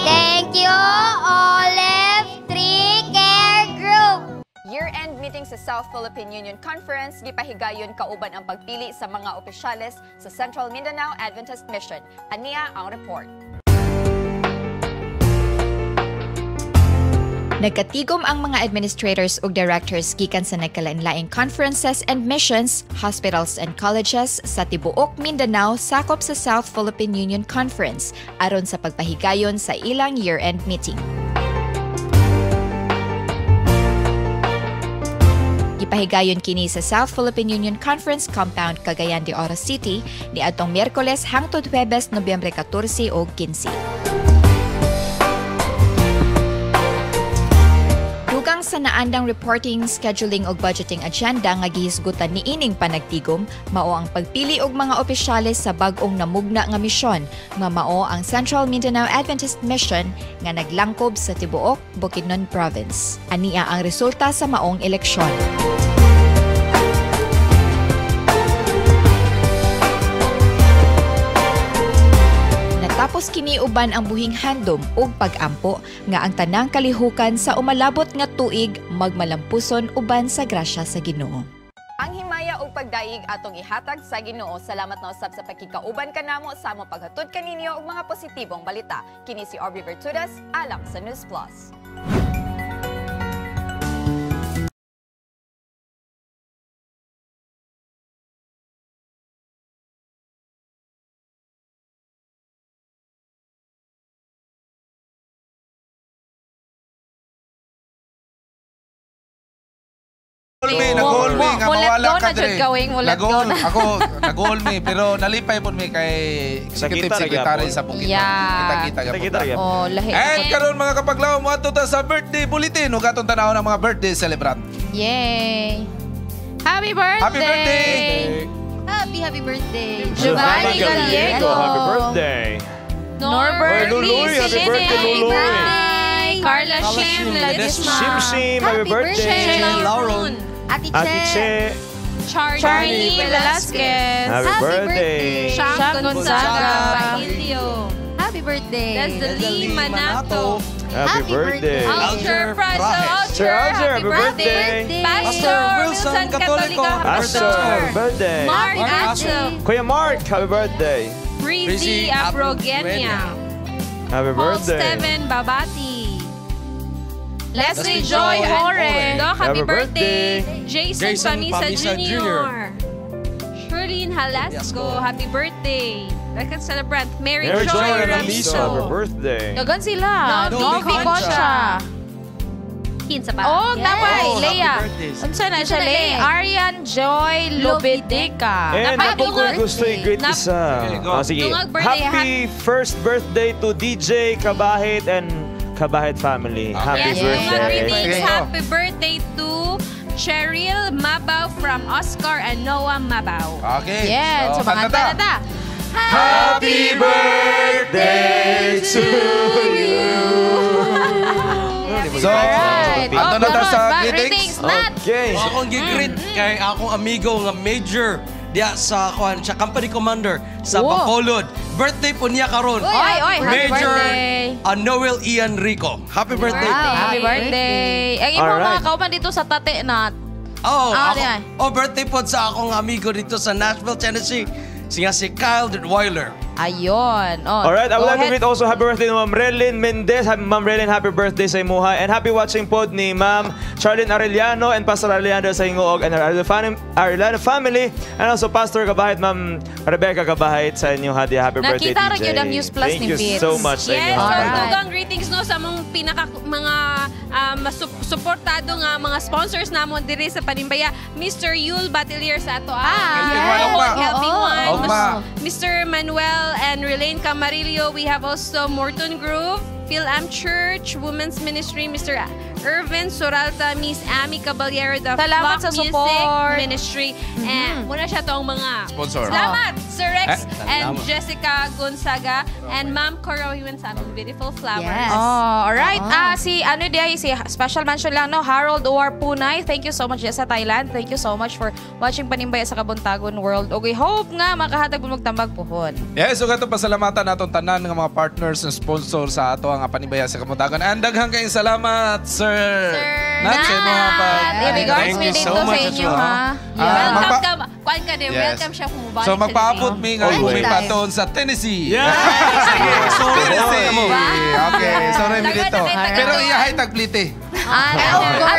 Thank you, Olive Tree Care Group. Year-end meeting sa South Philippine Union Conference gipahigayon kauban ang pagpili sa mga opisyales sa Central Mindanao Adventist Mission. Ania ang report. Nagkatigom ang mga administrators ug directors gikan sa nagkalain-laing conferences and missions, hospitals and colleges sa tibuok Mindanao sakop sa South Philippine Union Conference aron sa pagpahigayon sa ilang year-end meeting. Gipahigayon kini sa South Philippine Union Conference Compound, Cagayan de Oro City niadtong Miyerkules hangtod Huwebes, Nobyembre 14 ug 15. Dugang sa naandang reporting, scheduling ug budgeting agenda nga gihisgutan niining panagtigom, mao ang pagpili og mga opisyales sa bag-ong namugna nga misyon nga mao ang Central Mindanao Adventist Mission nga naglangkob sa tibuok Bukidnon Province. Ania ang resulta sa maong eleksyon. Tapos kini uban ang buhing handom ug pag-ampo nga ang tanang kalihukan sa umalabot nga tuig magmalampuson uban sa grasya sa Ginoo. Ang himaya ug pagdayeg atong ihatag sa Ginoo. Salamat na usab sa pagkikauban kanamo sa among paghatod kaninyo og mga positibong balita. Kini si Aubrey Bertudas alang sa News Plus. Nag-goal me nga mawala ka dre. Ako nag-goal me pero nalipay pod mi kay executive secretary sa Bukidnon. Kita-kita gyapon. Oh, lahi. And karon mga kapaglaom, moadto ta sa birthday bulletin ug atong tan-awon ang mga birthday celebrant. Yay! Happy birthday! Happy birthday! Happy happy birthday. Giovanni Gallego. Happy birthday. Norbert Luloy, happy birthday, Luloy. Carla Shim Ledesma. Shim Shim, happy birthday. Lauron. Ate Che. Charlie Velasquez. Happy birthday. Shang Gonzaga. Bailio. Happy birthday. Leslie Manato. Happy birthday. Alger Praso. Sir Alger, Alger, happy birthday. Pastor Wilson Catolico. Pastor, happy birthday. Mark Atso. Kuya Mark, happy birthday. Breezy Abrogenia. Happy Paul birthday. Steven Babati. Leslie Joy Ore. Doc, happy Happy birthday. Jason, Jason Pamisa, Pamisa Jr. Jr. Shirlene Halasco, happy birthday. Second celebrant, Mary, Mary Joy Joy Ramiso, happy Ramiso. birthday. Dagan sila. Novi Novi Concha. Concha. 15 pa. Oh, napay, Oh, happy Leia. birthday. Unsa na siya, Unsa na, Leia? Leia? Arian Joy Lobedica. And Napay ako ko gusto i-greet isa. Ah, sige. Dungag birthday, Happy first birthday to DJ Kabahit and Kabahit family. Happy Yes, dungag birthday. greetings. Happy birthday to Cheryl Mabao from Oscar and Noah Mabao. Okay. Yan, so mga kanta ta. na ta. Happy birthday to you. So, Alright. ato na ta sa Back greetings. greetings, Nat. Okay. So, akong gi-greet kay akong amigo nga major diya sa kuan siya company commander sa Oh. Bacolod. Birthday po niya karon. Oy, oy, happy Major birthday. Noel Ian Rico. Happy birthday. Wow, happy birthday. Ang imong Alright. mga kauban dito sa Tate, Nat. Oh, Ah, ako, diyan. oh, birthday po sa akong amigo dito sa Nashville, Tennessee. Siya si Kyle Weiler. Ayon. Oh, Alright, I go would like to ahead. greet also happy birthday to Ma'am Relin Mendez. Ma'am Relin, happy birthday sa imuha. And happy watching pod ni Ma'am Charlene Arellano and Pastor Arellano sa Ingoog and Arellano family. And also Pastor Kabahit, Ma'am Rebecca Kabahit sa inyong hadi. Happy birthday, Nakita ra DJ. gyud ang News Plus Thank ni you Fitz. so much sa Yes, inyong so hapag. dugang greetings no sa among pinaka mga suportado nga mga sponsors namon diri sa Panimbaya, Mr. Yul Batelier sa ato. Helping one, Ogma. Helping one. Ogma. Mr. Manuel and Relaine Camarillo. We have also Morton Grove, Phil Am Church, Women's Ministry, Mr. Irvin Soralta, Miss Amy Caballero, the Salamat Flock sa Music support. Ministry. And muna siya tong mga Sponsor. Salamat, Sir Rex Eh, and salamat. Jessica Gonzaga and Ma'am Cora Hiwen sa aming beautiful flowers. Oh, alright. Ah, si ano di ay si special mention lang no, Harold Owar Punay. Thank you so much sa Thailand. Thank you so much for watching Panimbaya sa Kabuntagon World. Okay, hope nga makahatag mo magtambag puhon. Yes, so katong pasalamatan natong tanan nga mga partners and sponsor sa ato ang Panimbaya sa Kabuntagon. And daghang kayong salamat, Sir. Nat, sa imong pag In regards Thank mi you dito so sa much as inyo well. ha. Ah, Welcome ka. Kuan ka din. Yes. Welcome siya kung mubalik So siya magpaabot diri. mi nga Always. kumi paton sa Tennessee. Yeah! Sige, Tennessee. Okay, sorry mi dito. Pero iyahay tagplite. Ah,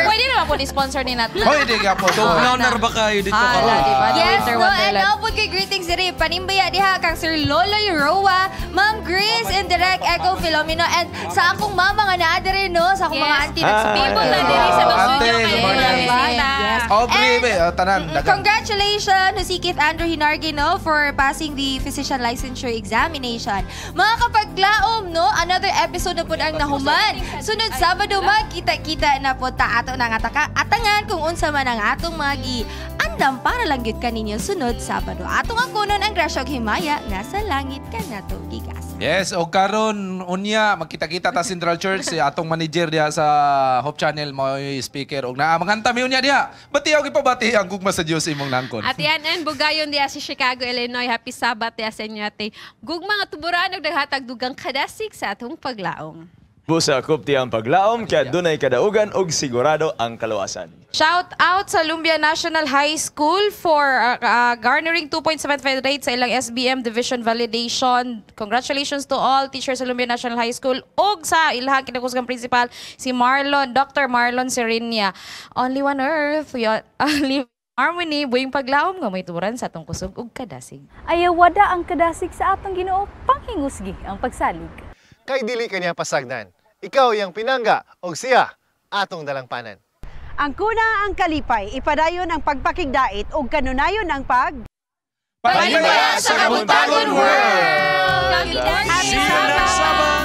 pwede naman po ni-sponsor ni Nat. Pwede ka po. So, na ba kayo dito Ah, karon? di ba? Yes, Winter no, and Wonderland. now po kay greetings diri. Panimbaya diha kang Sir Loloy Roa, Ma'am Grace and Direk Echo Filomeno, and sa akong mama nga naa diri no, sa akong mga auntie nagsupport. People na diri sa Ante, studio kay good morning. bisita. Yes. Aubrey, be, oh, tanan. Daghang. Congratulations to si Keith Andrew Hinargi, no, for passing the physician licensure examination. Mga kapaglaom, no, another episode na po ang nahuman. Sunod Sabado, magkita-kita na po ta ato na nga taka atangan kung unsa man ang atong mga gi-andam para lang gyud kaninyo sunod Sabado. Atong ang kunon ang grasya ug himaya nga sa langit kanato gigas. Yes, o karon unya magkita-kita ta Central Church si atong manager diha sa Hope Channel mo speaker og naa manganta mi unya diha. Bati og ipabati ang gugma sa Dios imong nangkon. At yan, and Bugayon diya sa Chicago, Illinois. Happy Sabbath diya sa inyo ate. Gugma nga tuburan og naghatag dugang kadasig sa atong paglaong. Busa kupti ang paglaom, kaya dunay kadaugan og sigurado ang kaluwasan. Shout out sa Lumbia National High School for garnering 2.75 rate sa ilang SBM Division Validation. Congratulations to all teachers sa Lumbia National High School ug sa ilahang kinakusgang principal si Marlon, Dr. Marlon Serenia. Only one earth, we all live harmony, buhing paglaom nga may turan sa atong kusog ug kadasig. Ayawada ang kadasig sa atong Ginoo, panghingusgi ang pagsalig. Kay dili kaniya pasagdan. Ikaw yang pinangga og siya atong dalangpanan. Ang kuna ang kalipay, ipadayon ang pagpakigdait ug kanunayon ang pag Panimbaya sa Kabuntagon World! Happy See you next Sabbath!